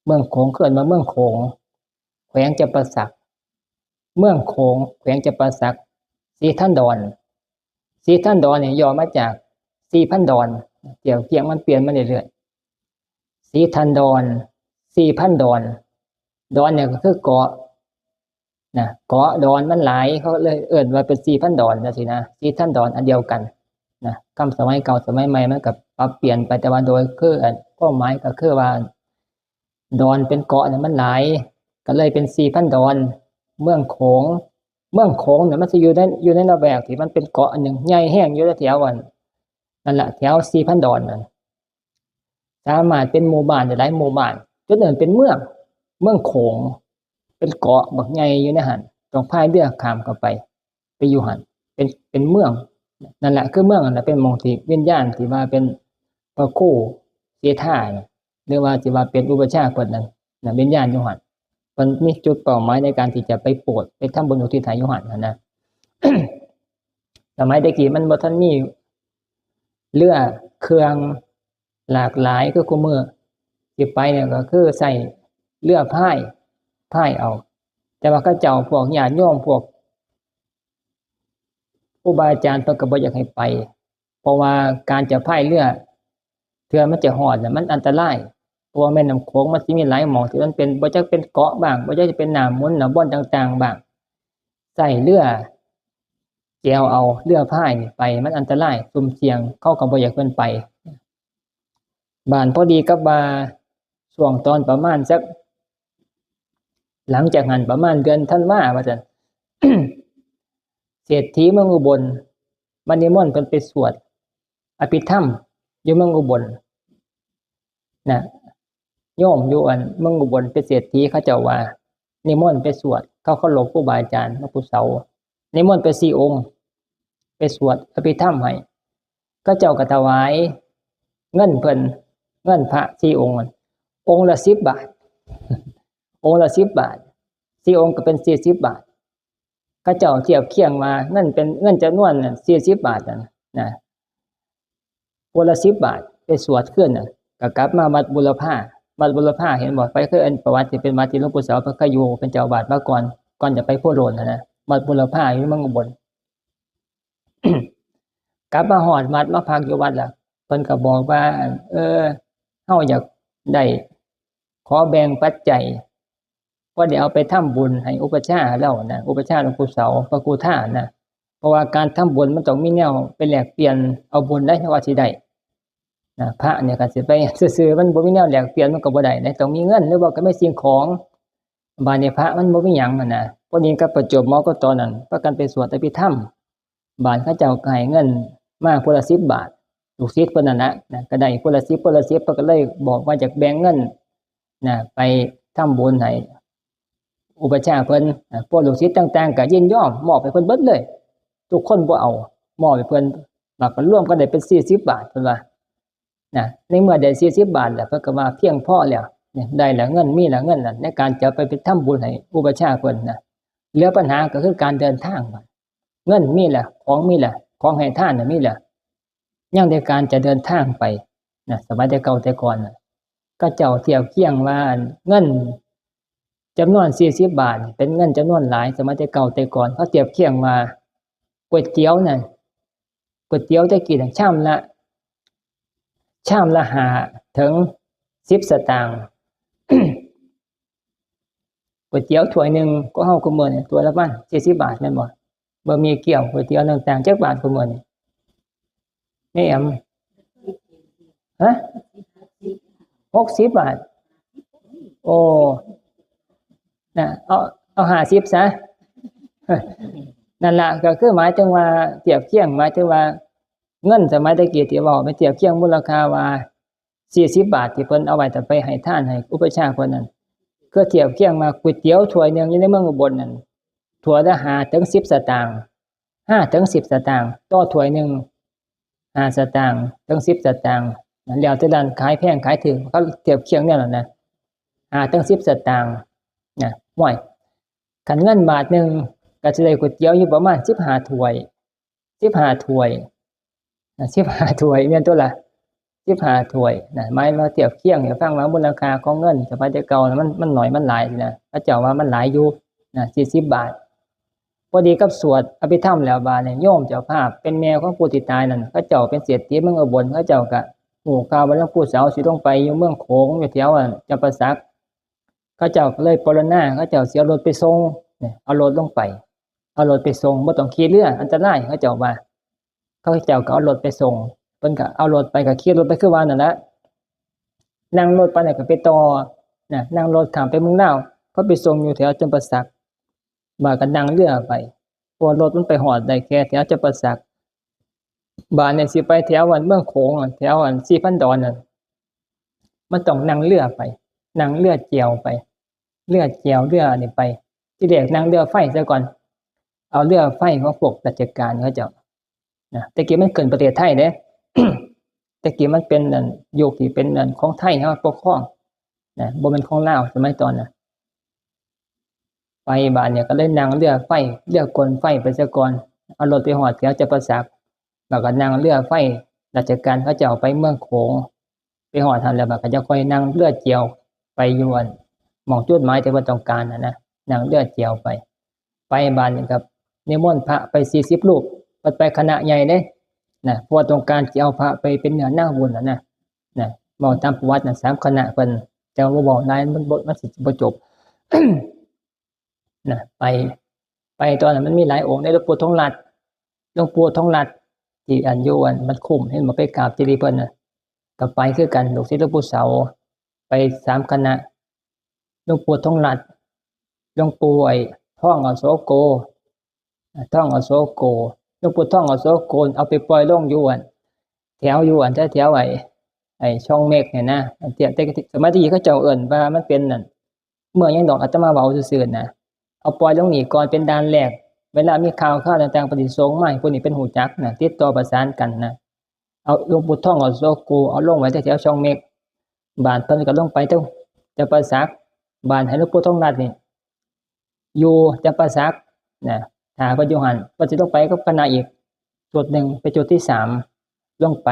เมืองโขง เอิ้นว่าเมืองโขง แขวงจำปาสัก เมืองโขง แขวงจำปาสัก สีทันดอน สีทันดอนนี่ย่อมาจากสีพันดอน เดี๋ยวเพียงมันเปลี่ยนมาเรื่อยๆ สีทันดอน สีพันดอน ดอนเนี่ยก็คือเกาะนะ เกาะดอนมันหลาย เขาเลยเอิ้นว่าเป็นสีพันดอนจั่งซี้นะ สีทันดอนอันเดียวกันนะ คำสมัยเก่าสมัยใหม่มันก็ปรับเปลี่ยนไป แต่ว่าโดยคืออัน ความหมายก็คือว่า ดอนเป็นเกาะเนี่ยมันหลาย ก็เลยเป็นสีพันดอน เมืองโขง เมืองโขงเนี่ยมันสิอยู่ใน อยู่ในละแวกที่มันเป็นเกาะอันหนึ่ง ใหญ่แฮงอยู่แถวอัน นั่นล่ะ แถวสีพันดอนนั่น สามารถเป็นหมู่บ้านได้หลายหมู่บ้าน จนเอิ้นเป็นเมือง เมืองโขง เป็นเกาะบักใหญ่อยู่ในหั่น ต้องพายเรือข้ามเข้าไป ไปอยู่หั่น เป็นเป็นเมือง นั่นแหละคือเมืองนั่นแหละเป็นหม่องที่วิญญาณที่ว่าเป็นพระครูเสถาน่ะ หรือว่าที่ว่าเป็นอุปัชฌาย์เพิ่นนั่นน่ะ วิญญาณอยู่หั่น เพิ่นมีจุดเป้าหมายในการที่จะไปโปรดไปทำบุญอุทิศให้อยู่หั่นหั้นนะ สมัยแต่กี้มันบ่ทันมีเรือเครื่องหลากหลายคือคุมื้อ สิไปเนี่ยก็คือใช้เรือพาย พายเอา แต่ว่าเขาเจ้าพวกญาติโยมพวกครูบาอาจารย์เพิ่นก็บ่อยากให้ไป เพราะว่าการจะพายเรือ เทื่อมันจะฮอดน่ะมันอันตราย เพราะว่าแม่น้ำโขงมันสิมีหลายหม่องที่มันเป็น บ่จักเป็นเกาะบ้าง บ่จักจะเป็นน้ำหมุนน่ะ บ่อนต่างๆ บ้าง ใช้เรือแจวเอา เรือพายนี่ไป มันอันตราย ซุ่มเสี่ยง เขาก็บ่อยากเพิ่นไป บาดพอดีกับว่าช่วงตอนประมาณสัก หลังจากหั้นประมาณเดือนธันวาว่าซั่น เศรษฐีเมืองอุบลมานิมนต์เพิ่นไปสวดอภิธรรมอยู่เมืองอุบลนะ โยมอยู่อันเมืองอุบลเป็นเศรษฐี เขาเจ้าว่านิมนต์ไปสวด เขาเคารพครูบาอาจารย์หลวงปู่เสา นิมนต์ไปสี่องค์ ไปสวดอภิธรรมให้ เขาเจ้าก็ถวายเงินเพิ่น เงินพระสี่องค์ องค์ละสิบบาท องค์ละสิบบาท สี่องค์ก็เป็นสี่สิบบาท เขาเจ้าเทียบเคียงว่าเงินเป็นเงินจำนวนน่ะสี่สิบบาทน่ะนะ คนละสิบบาท ไปสวดคืนน่ะ ก็กลับมาวัดบุรพา วัดบุรพาเห็นบ่ ไปเคยเอิ้นประวัติที่เป็นวัดที่หลวงปู่เสาเพิ่นเคยอยู่เป็นเจ้าอาวาสมาก่อน ก่อนจะไปโพธิ์โล้นหั้นนะ วัดบุรพาอยู่เมืองอุบล กลับมาฮอดวัดมาพักอยู่วัดล่ะ เพิ่นก็บอกว่า เออ เฮาอยากได้ ขอแบ่งปัจจัย พอได้เอาไปทำบุญให้อุปัชฌาย์แล้วนะ อุปัชฌาย์หลวงปู่เสา พระครูธานะ เพราะว่าการทำบุญมันต้องมีแนวไปแลกเปลี่ยนเอาบุญได้ ว่าสิได้นะ พระเนี่ยก็สิไปซื่อๆ มันบ่มีแนวแลกเปลี่ยนมันก็บ่ได้นะ ต้องมีเงินหรือว่าก็มีสิ่งของ บาดนี้พระมันบ่มีหยังหั้นนะ พอดีกับประจวบเหมาะกับตอนนั้น พากันไปสวดอภิธรรม บาดเขาเจ้าก็ให้เงินมาคนละสิบบาท ลูกศิษย์เพิ่นนั่นนะ นะ ก็ได้คนละสิบ คนละสิบ เพิ่นก็เลยบอกว่าอยากแบ่งเงินนะ ไปทำบุญให้อุปัชฌาย์เพิ่นนะ พวกลูกศิษย์ต่างๆ ก็ยินยอมมอบให้เพิ่นเบิดเลย ทุกคนบ่เอา มอบให้เพิ่น บาดก็รวมกันได้เป็นสี่สิบบาท เพิ่นว่า นะ ในเมื่อได้สี่สิบบาทแล้ว เพิ่นก็ว่าเพียงพอแล้ว เนี่ย ได้แล้ว เงินมีแล้ว เงินน่ะ ในการจะไป ไปทำบุญให้อุปัชฌาย์เพิ่นนะ เหลือปัญหาก็คือการเดินทาง เงินมีแล้ว ของมีแล้ว ของให้ทานน่ะมีแล้ว ยังแต่การจะเดินทางไปนะ สมัยแต่เก่าแต่ก่อนน่ะ เขาเจ้าเทียบเคียงว่าเงินจำนวนสี่สิบบาทนี่เป็นเงินจำนวนหลาย สมัยแต่เก่าแต่ก่อน เขาเทียบเคียงว่าก๋วยเตี๋ยวน่ะ ก๋วยเตี๋ยวแต่กี้น่ะ ชามละ ชามละห้าถึงสิบสตางค์ ก๋วยเตี๋ยวถ้วยหนึ่งก็เฮาคุมื้อนี่ ถ้วยละประมาณสี่สิบบาทแม่นบ่ บะหมี่เกี๊ยว ก๋วยเตี๋ยวต่างๆ จักบาทคุมื้อนี่ แม่แอม ฮะ หกสิบบาท โอ้ นะ เอา เอาห้าสิบซะ นั่นล่ะ ก็คือหมายถึงว่าเทียบเคียง หมายถึงว่าเงินสมัยแต่กี้ที่เว้าไปเทียบเคียงมูลค่าว่าสี่สิบบาทที่เพิ่นเอาไว้แต่ไปให้ทานให้อุปัชฌาย์เพิ่นนั่น คือเทียบเคียงมาก๋วยเตี๋ยวถ้วยหนึ่งอยู่ในเมืองอุบลนั่น ถ้วยละห้าถึงสิบสตางค์ ห้าถึงสิบสตางค์ ต่อถ้วยหนึ่ง ห้าสตางค์ถึงสิบสตางค์ นั่นแล้วแต่ร้านขายแพงขายถูก เขาเทียบเคียงแนวนั้นนะ ห้าถึงสิบสตางค์ นะ ห้วย คันเงินบาทหนึ่งก็สิได้ก๋วยเตี๋ยวอยู่ประมาณสิบห้าถ้วย สิบห้าถ้วย นะ สิบห้าถ้วย แม่นตัวละ สิบห้าถ้วย นะ หมายว่าเทียบเคียงให้ฟังว่ามูลค่าของเงินสมัยแต่เก่าน่ะ มัน มันน้อยมันหลายสินะ เขาเจ้าว่ามันหลายอยู่ นะ สี่สิบบาท พอดีกับสวดอภิธรรมแล้วบาดนี้ โยมเจ้าภาพเป็นแม่ของผู้ที่ตายนั่น เขาเจ้าเป็นเศรษฐีเมืองอุบล เขาเจ้าก็ฮู้ข่าวว่าหลวงปู่เสาสิลงไปอยู่เมืองโขง อยู่แถว อ่า จำปาสัก เขาเจ้าก็เลยปรารถนา เขาเจ้าสิเอารถไปส่ง เนี่ย เอารถลงไป เอารถไปส่ง บ่ต้องขี่เรือ อันตราย เขาเจ้าว่า เขาเจ้าก็เอารถไปส่ง เพิ่นก็เอารถไป ก็ขี่รถไปคือว่านั่นแหละ นั่งรถไปแล้วก็ไปต่อ นะ นั่งรถข้ามไปเมืองลาว เขาไปส่งอยู่แถวจำปาสัก บาดก็นั่งเรือไป เพราะว่ารถมันไปฮอดได้แค่แถวจำปาสัก บาดเนี่ยสิไปแถวอันเมืองโขงอะ แถวอันสีพันดอนน่ะ มันต้องนั่งเรือไป นั่งเรือแจวไป เรือแจว เรือนี่ไป ทีแรกนั่งเรือไฟซะก่อน เอาเรือไฟของพวกราชการเขาเจ้านะ แต่กี้มันขึ้นประเทศไทยเด้ แต่กี้มันเป็นนั่น ยุคที่เป็นนั่นของไทยเขาปกครองนะ บ่แม่นของลาวสมัยตอนนะ ไปบาดเนี่ยก็เลยนั่งเรือไฟ เรือกลไฟไปซะก่อน เอารถไปฮอดแถวจำปาสัก แล้วก็นั่งเรือไฟราชการเขาเจ้าไปเมืองโขง ไปฮอดหั่นแล้วบาดก็จะค่อยนั่งเรือเจียวไปอยู่อันหม่องจุดหมายที่เพิ่นต้องการน่ะนะ นั่งเรือเจียวไป ไปบาดนี่ก็นิมนต์พระไปสี่สิบรูป เพิ่นไปคณะใหญ่เด้นะ เพราะว่าต้องการสิเอาพระไปเป็นเนื้อนาบุญน่ะนะ นะ เว้าตามประวัติน่ะ สามคณะเพิ่น แต่ว่าเว้าหลายมันบ่ มันสิบ่จบ นะ ไป ไปตอนนั้นมันมีหลายองค์เด้ หลวงปู่ทองหลัด หลวงปู่ทองหลัด ที่อันอยู่อันมันคุ้ม เห็นบ่ ไปกราบเจดีย์เพิ่นน่ะ ก็ไปคือกัน ลูกศิษย์หลวงปู่เสา ไปสามคณะ หลวงปู่ทองหลัด หลวงปู่ไอ้ทองอโศโก ทองอโศโก หลวงปู่ทองอโศโก เอาไปปล่อยลงอยู่อัน แถวอยู่อันแถวๆ ไอ้ ไอ้ช่องเม็กเนี่ยนะ อันเตี้ย แต่สมัยที่เขาเจ้าเอิ้นว่ามันเป็นนั่น เมืองหยังดอก อาตมาเว้าซื่อๆ นะ เอาปล่อยลงนี่ก่อนเป็นด่านแรก เวลามีข่าวคราวต่างๆ เพิ่นสิส่งมาให้พวกนี้เพิ่นฮู้จักนะ ติดต่อประสานกันนะ เอาหลวงปู่ทองอโศโก เอาลงไว้แถวๆ ช่องเม็ก บาดเพิ่นก็ลงไปแถวจำปาสัก บาดให้หลวงปู่ทองหลัดนี่ อยู่จำปาสักนะ ถ้าเพิ่นอยู่หั่น เพิ่นสิลงไปกับคณะอีกชุดหนึ่ง เป็นชุดที่สาม ลงไป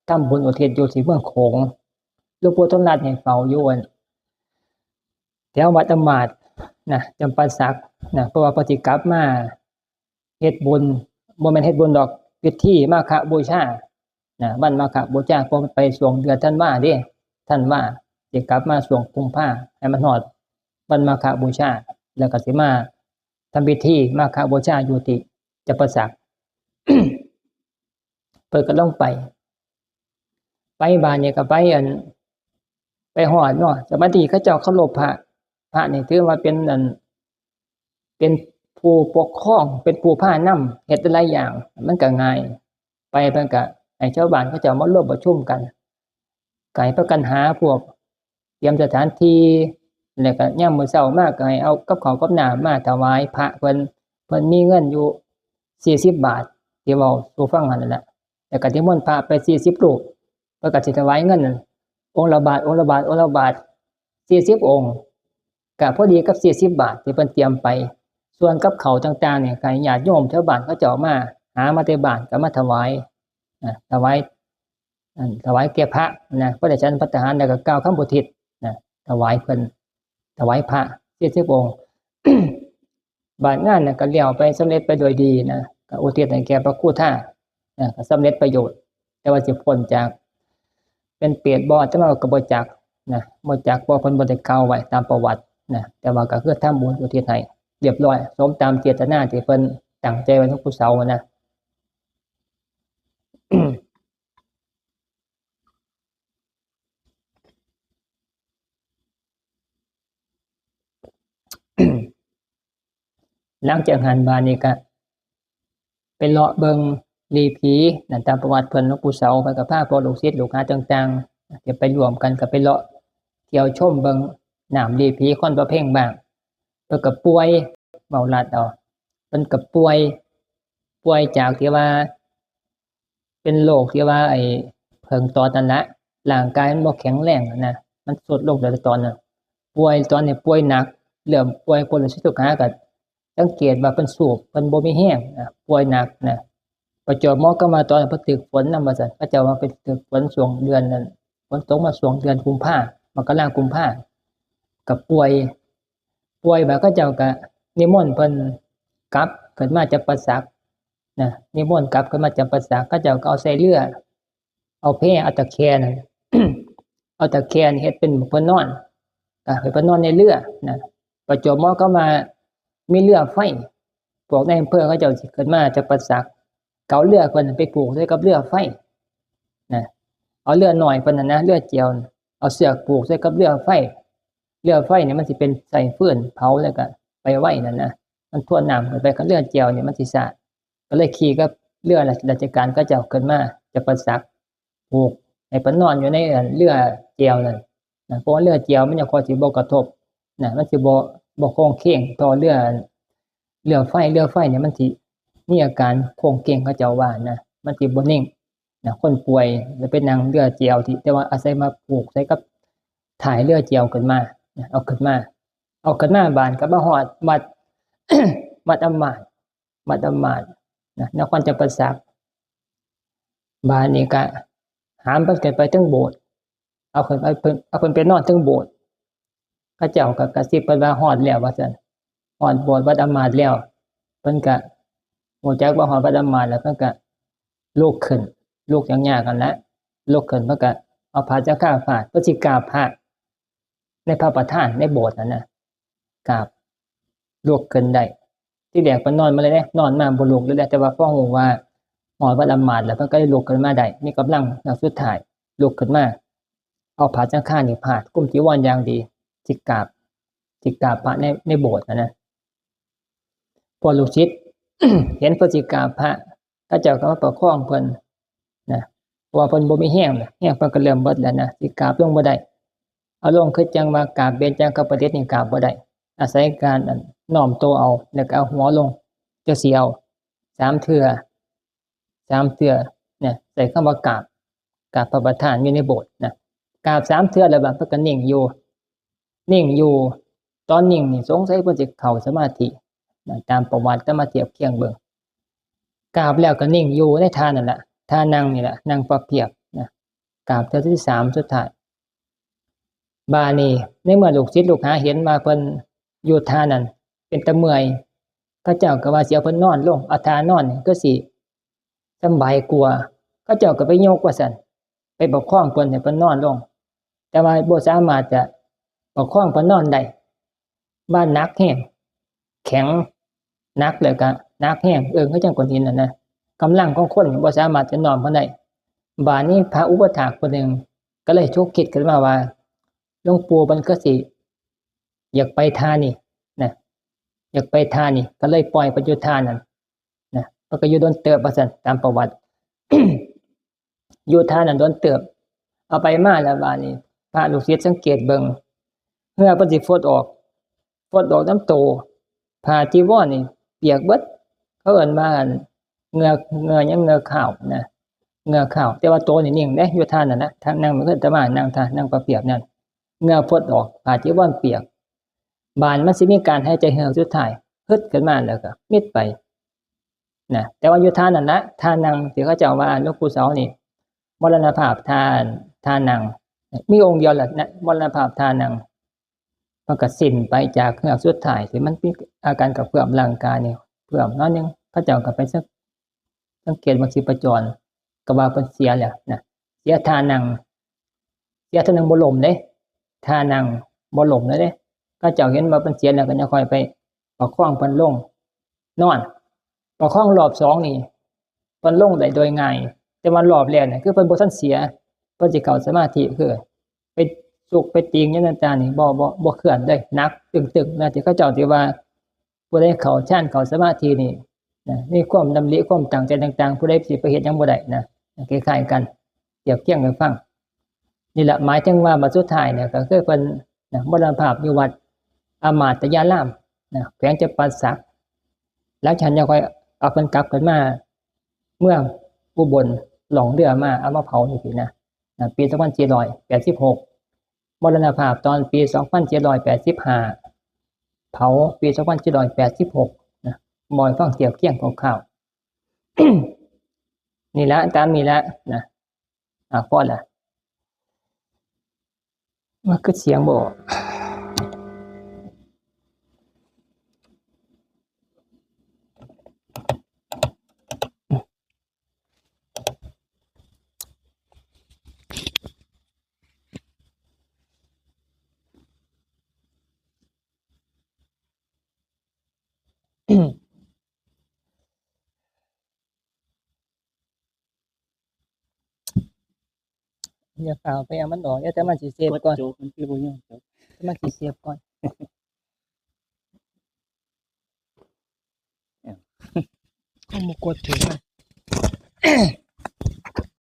ทำบุญอุทิศอยู่ที่เมืองโขง หลวงปู่ทองหลัดนี่เฝ้าอยู่อัน แถววัดอำมาตย์นะ จำปาสักนะ เพราะว่าเพิ่นสิกลับมาเฮ็ดบุญ บ่แม่นเฮ็ดบุญดอก พิธีมาฆบูชานะ วันมาฆบูชา เพราะมันไปช่วงเดือนธันวาเด้ ธันวา สิกลับมาช่วงกุมภา ให้มันฮอดวันมาฆบูชา แล้วก็สิมาทำพิธีมาฆบูชาอยู่ที่จำปาสัก เพิ่นก็ลงไป ไปบาดนี่ก็ไปอัน ไปฮอดเนาะ สมัยที่เขาเจ้าเคารพพระ พระนี่ถือว่าเป็นอัน เป็นผู้ปกครอง เป็นผู้พานำ เฮ็ดหลายอย่าง มันก็ง่าย ไปเพิ่นก็ให้ชาวบ้านเขาเจ้ามาร่วมประชุมกัน ก็ให้พากันหาพวก เตรียมสถานที่ แล้วก็ยามมื้อเช้ามาก็ให้เอากับข้าวกับน้ำมาถวายพระเพิ่น เพิ่นมีเงินอยู่สี่สิบบาท ที่เว้าสู่ฟังหั่นนั่นแหละ แล้วก็นิมนต์พระไปสี่สิบรูป เพิ่นก็สิถวายเงินนั่น องค์ละบาท องค์ละบาท องค์ละบาท สี่สิบองค์ ก็พอดีกับสี่สิบบาทที่เพิ่นเตรียมไป ส่วนกับข้าวต่างๆ นี่ก็ให้ญาติโยมแถวบ้านเขาเจ้ามา หามาแต่บ้านก็มาถวาย นะ ถวาย อัน ถวายแก่พระนะ พอได้ฉันภัตตาหารแล้วก็กล่าวคำอุทิศนะ ถวายเพิ่น ถวายพระสี่สิบองค์ บาดงานน่ะก็แล้วไปสำเร็จไปโดยดีนะ ก็อุทิศให้แก่พระครูธานะ ก็สำเร็จประโยชน์ แต่ว่าสิพ้นจากเป็นเปรตบ่ อาตมาก็บ่จักนะ บ่จัก เพราะเพิ่นบ่ได้กล่าวไว้ตามประวัตินะ แต่ว่าก็คือทำบุญอุทิศให้เรียบร้อย สมตามเจตนาที่เพิ่นตั้งใจไว้หลวงปู่เสานะ หลังจากหั้นบาดนี้ก็ไปเลาะเบิ่งลี้ผีนั่น ตามประวัติเพิ่น หลวงปู่เสาเพิ่นก็พาพวกลูกศิษย์ลูกหาต่างๆ ที่ไปร่วมกันก็ไปเลาะเที่ยวชมเบิ่งน้ำลี้ผีคอนประเพงบ้าง เพิ่นก็ป่วย เว้าลัดเอา เพิ่นก็ป่วย ป่วยจากที่ว่า เป็นโรคที่ว่าไอ้เพิ่งตอดนั่นละ ร่างกายมันบ่แข็งแรงอะนะ มันทรุดลงแต่ละตอนน่ะ ป่วย ตอนนี้ป่วยหนัก เริ่มป่วย ป่วยแล้วสิทุกข์หาก็สังเกตว่าเพิ่นสูบ เพิ่นบ่มีแฮงนะ ป่วยหนักนะ ประจวบเหมาะกับว่าตอนนั้นเพิ่นถืกฝนนำว่าซั่น เขาเจ้าว่าเพิ่นถืกฝนช่วงเดือนนั้น ฝนตกมาช่วงเดือนกุมภา มกรากุมภา ก็ป่วย ป่วยบาดเขาเจ้าก็นิมนต์เพิ่นกลับขึ้นมาจากป่าสักนะ นิมนต์กลับขึ้นมาจากป่าสัก เขาเจ้าก็เอาใส่เรือ เอาแพ เอาตะแคร่นั่น เอาตะแคร่นี่เฮ็ดเป็นเพิ่นนอน ก็ให้เพิ่นนอนในเรือนะ ประจวบเหมาะกับว่ามีเรือไฟ พวกนายอำเภอเขาเจ้าสิขึ้นมาจากป่าสัก ก็เอาเรือเพิ่นไปผูกใส่กับเรือไฟนะ เอาเรือน้อยเพิ่นน่ะนะ เรือเจียวน่ะ เอาเชือกผูกใส่กับเรือไฟ เรือไฟนี่มันสิเป็นใส่ฟืนเผาแล้วก็ไปไว้นั่นนะ มันถ่วงน้ำขึ้นไป คันเรือเจียวนี่มันสิช้า ก็เลยขี่กับเรือราชการเขาเจ้าขึ้นมาจากป่าสัก ผูกให้เพิ่นนอนอยู่ในเรือเจียวนั่นนะ เพราะว่าเรือเจียวมันยังคอยสิบ่กระทบนะ มันสิบ่ บ่โค้งเคงต่อเรือ เรือไฟ เรือไฟเนี่ยมันสิมีอาการโค้งเก้ง เขาเจ้าว่านะ มันสิบ่นิ่งนะ คนป่วยแล้วไปนั่งเรือแจวที่ แต่ว่าอาศัยมาผูกใส่กับท้ายเรือแจวขึ้นมานะ เอาขึ้นมา เอาขึ้นมาบาดก็มาฮอดวัด วัดอำมาตย์ วัดอำมาตย์นะ นครจำปาสัก บาดนี้ก็หามเพิ่นขึ้นไปเทิงโบสถ์ เอาขึ้น เอาเพิ่น เอาเพิ่นไปนอนเทิงโบสถ์ เขาเจ้าก็กระซิบเพิ่นว่า ฮอดแล้ว ว่าซั่น ฮอดโบสถ์วัดอำมาตย์แล้ว เพิ่นก็ฮู้จักว่าฮอดวัดอำมาตย์แล้ว เพิ่นก็ลุกขึ้น ลุกยากๆ หั้นแหละ ลุกขึ้น เพิ่นก็เอาผ้าสังฆาพาด เพิ่นสิกราบพระในพระประธานในโบสถ์นั่นนะ กราบ ลุกขึ้นได้ ทีแรกเพิ่นนอนมาเลยเด้ นอนมาบ่ลุกเลยเด้ แต่ว่าพอฮู้ว่าฮอดวัดอำมาตย์แล้ว เพิ่นก็เลยลุกขึ้นมาได้ มีกำลัง แล้วสุดท้ายลุกขึ้นมา เอาผ้าสังฆานี่พาด คลุมจีวรอย่างดี สิกราบ สิกราบพระใน ในโบสถ์นั่นนะ พวกลูกศิษย์ เห็นเพิ่นสิกราบพระ เขาเจ้าก็มาประคองเพิ่นนะ เพราะว่าเพิ่นบ่มีแฮงแล้ว แฮงเพิ่นก็เริ่มเบิดแล้วนะ สิกราบลงบ่ได้ เอาลงคือจั่งว่ากราบเบญจางคประดิษฐ์นี่กราบบ่ได้ อาศัยการ อัน น้อมตัวเอา แล้วก็เอาหัวลง จั่งซี้เอา สามเทื่อ สามเทื่อเนี่ย ใช้คำว่ากราบ กราบพระประธานอยู่ในโบสถ์นะ กราบสามเทื่อแล้วบาดเพิ่นก็นิ่งอยู่ นิ่งอยู่ ตอนนิ่งนี่สงสัยเพิ่นสิเข้าสมาธินะ ตามประวัติ แต่มาเทียบเคียงเบิ่ง กราบแล้วก็นิ่งอยู่ในท่านั่นแหละ ท่านั่งนี่แหละ นั่งพับเพียบนะ กราบเทื่อที่สามสุดท้าย บาดนี้ในเมื่อลูกศิษย์ลูกหาเห็นว่าเพิ่นอยู่ท่านั้นเป็นตาเมื่อย เขาเจ้าก็ว่าสิเอาเพิ่นนอนลง เอาท่านอนนี่คือสิสำบายกว่า เขาเจ้าก็ไปยกว่าซั่น ไปประคองเพิ่นให้เพิ่นนอนลง แต่ว่าบ่สามารถจะประคองเพิ่นนอนได้ ว่าหนักแฮง แข็ง หนักแล้วก็หนักแฮง เอิ้งคือจั่งก้อนหินนั่นนะ กำลังของคนนี่บ่สามารถจะน้อมเพิ่นได้ บาดนี้พระอุปัฏฐากผู้หนึ่งก็เลยฉุกคิดขึ้นมาว่า หลวงปู่เพิ่นคือสิอยากไปท่านี่นะ อยากไปท่านี่ ก็เลยปล่อยเพิ่นอยู่ท่านั้นนะ เพิ่นก็อยู่โดนเติบว่าซั่น ตามประวัติ อยู่ท่านั้นโดนเติบ เอาไปมาแล้วบาดนี้ พระลูกศิษย์สังเกตเบิ่ง เหงื่อเพิ่นสิฟดออก ฟดออกนำโต ผ้าจีวรนี่เปียกเบิด เขาเอิ้นว่า อัน เหงื่อ เหงื่อหยัง เหงื่อข้าวนะ เหงื่อข้าว แต่ว่าโตนี่นิ่งเด้ อยู่ท่านั่นนะ ท่านั่ง เหมือนอาตมานั่งท่า นั่งพับเพียบนั่น เหงื่อฟดออก ผ้าจีวรเปียก บาดมันสิมีการหายใจเฮือกสุดท้าย ฮึดขึ้นมาแล้วก็มิดไปนะ แต่ว่าอยู่ท่านั่นนะ ท่านั่งที่เขาเจ้าว่าหลวงปู่เสานี่มรณภาพท่า ท่านั่ง มีองค์เดียวแหละนะ มรณภาพท่านั่ง มันก็สิ้นไปจากเฮือกสุดท้ายที่มันมีอาการกระเพื่อมร่างกายนี่ เพื่อมน้อยหนึ่ง เขาเจ้าก็ไปสัง- สังเกตเบิ่งชีพจร ก็ว่าเพิ่นเสียแล้วนะ เสียท่านั่ง เสียท่านั่งบ่ล้มเด้ ท่านั่งบ่ล้มเลยเด้ เขาเจ้าเห็นว่าเพิ่นเสียแล้วก็ยังค่อยไปประคองเพิ่นลงนอน ประคองรอบสองนี่ เพิ่นลงได้โดยง่าย แต่ว่ารอบแรกนี่คือเพิ่นบ่ทันเสีย เพิ่นสิเข้าสมาธิ คือไปซุกไปติงอยู่ในท่านี่ บ่ บ่ บ่เคลื่อนเลย หนักตึงๆ นะ ที่เขาเจ้าที่ว่า ผู้ใดเข้าฌานเข้าสมาธินี่นะ มีความดำริความตั้งใจต่างๆ ผู้ใดสิไปเฮ็ดหยังบ่ได้นะ คล้ายๆ กัน เทียบเคียงให้ฟัง นี่แหละ หมายถึงว่าบัดสุดท้ายเนี่ยก็คือเพิ่นนะ มรณภาพอยู่วัดอมาตยารามนะ แขวงจำปาสัก หลังจากนั้นยังค่อยเอาเพิ่นกลับขึ้นมาเมืองอุบล ล่องเรือมา เอามาเผาจั่งซี้นะ นะ ปีสองพันเจ็ดร้อยแปดสิบหก มรณภาพตอนปีสองพันเจ็ดร้อยแปดสิบห้า เผาปีสองพันเจ็ดร้อยแปดสิบหก นะ บ่ให้ฟังเทียบเคียงคร่าวๆ นี่ละ ตามนี้ละนะ อ่ะ พอละ มันคือเสียงบ่ออก อย่าฟ้าวไปเอามันออก เดี๋ยวแต่มันสิเซฟก่อน กดโจกมันคือบ่ยอมจบ แต่มันสิเซฟก่อน เอ้า เขาบ่กดถือมัน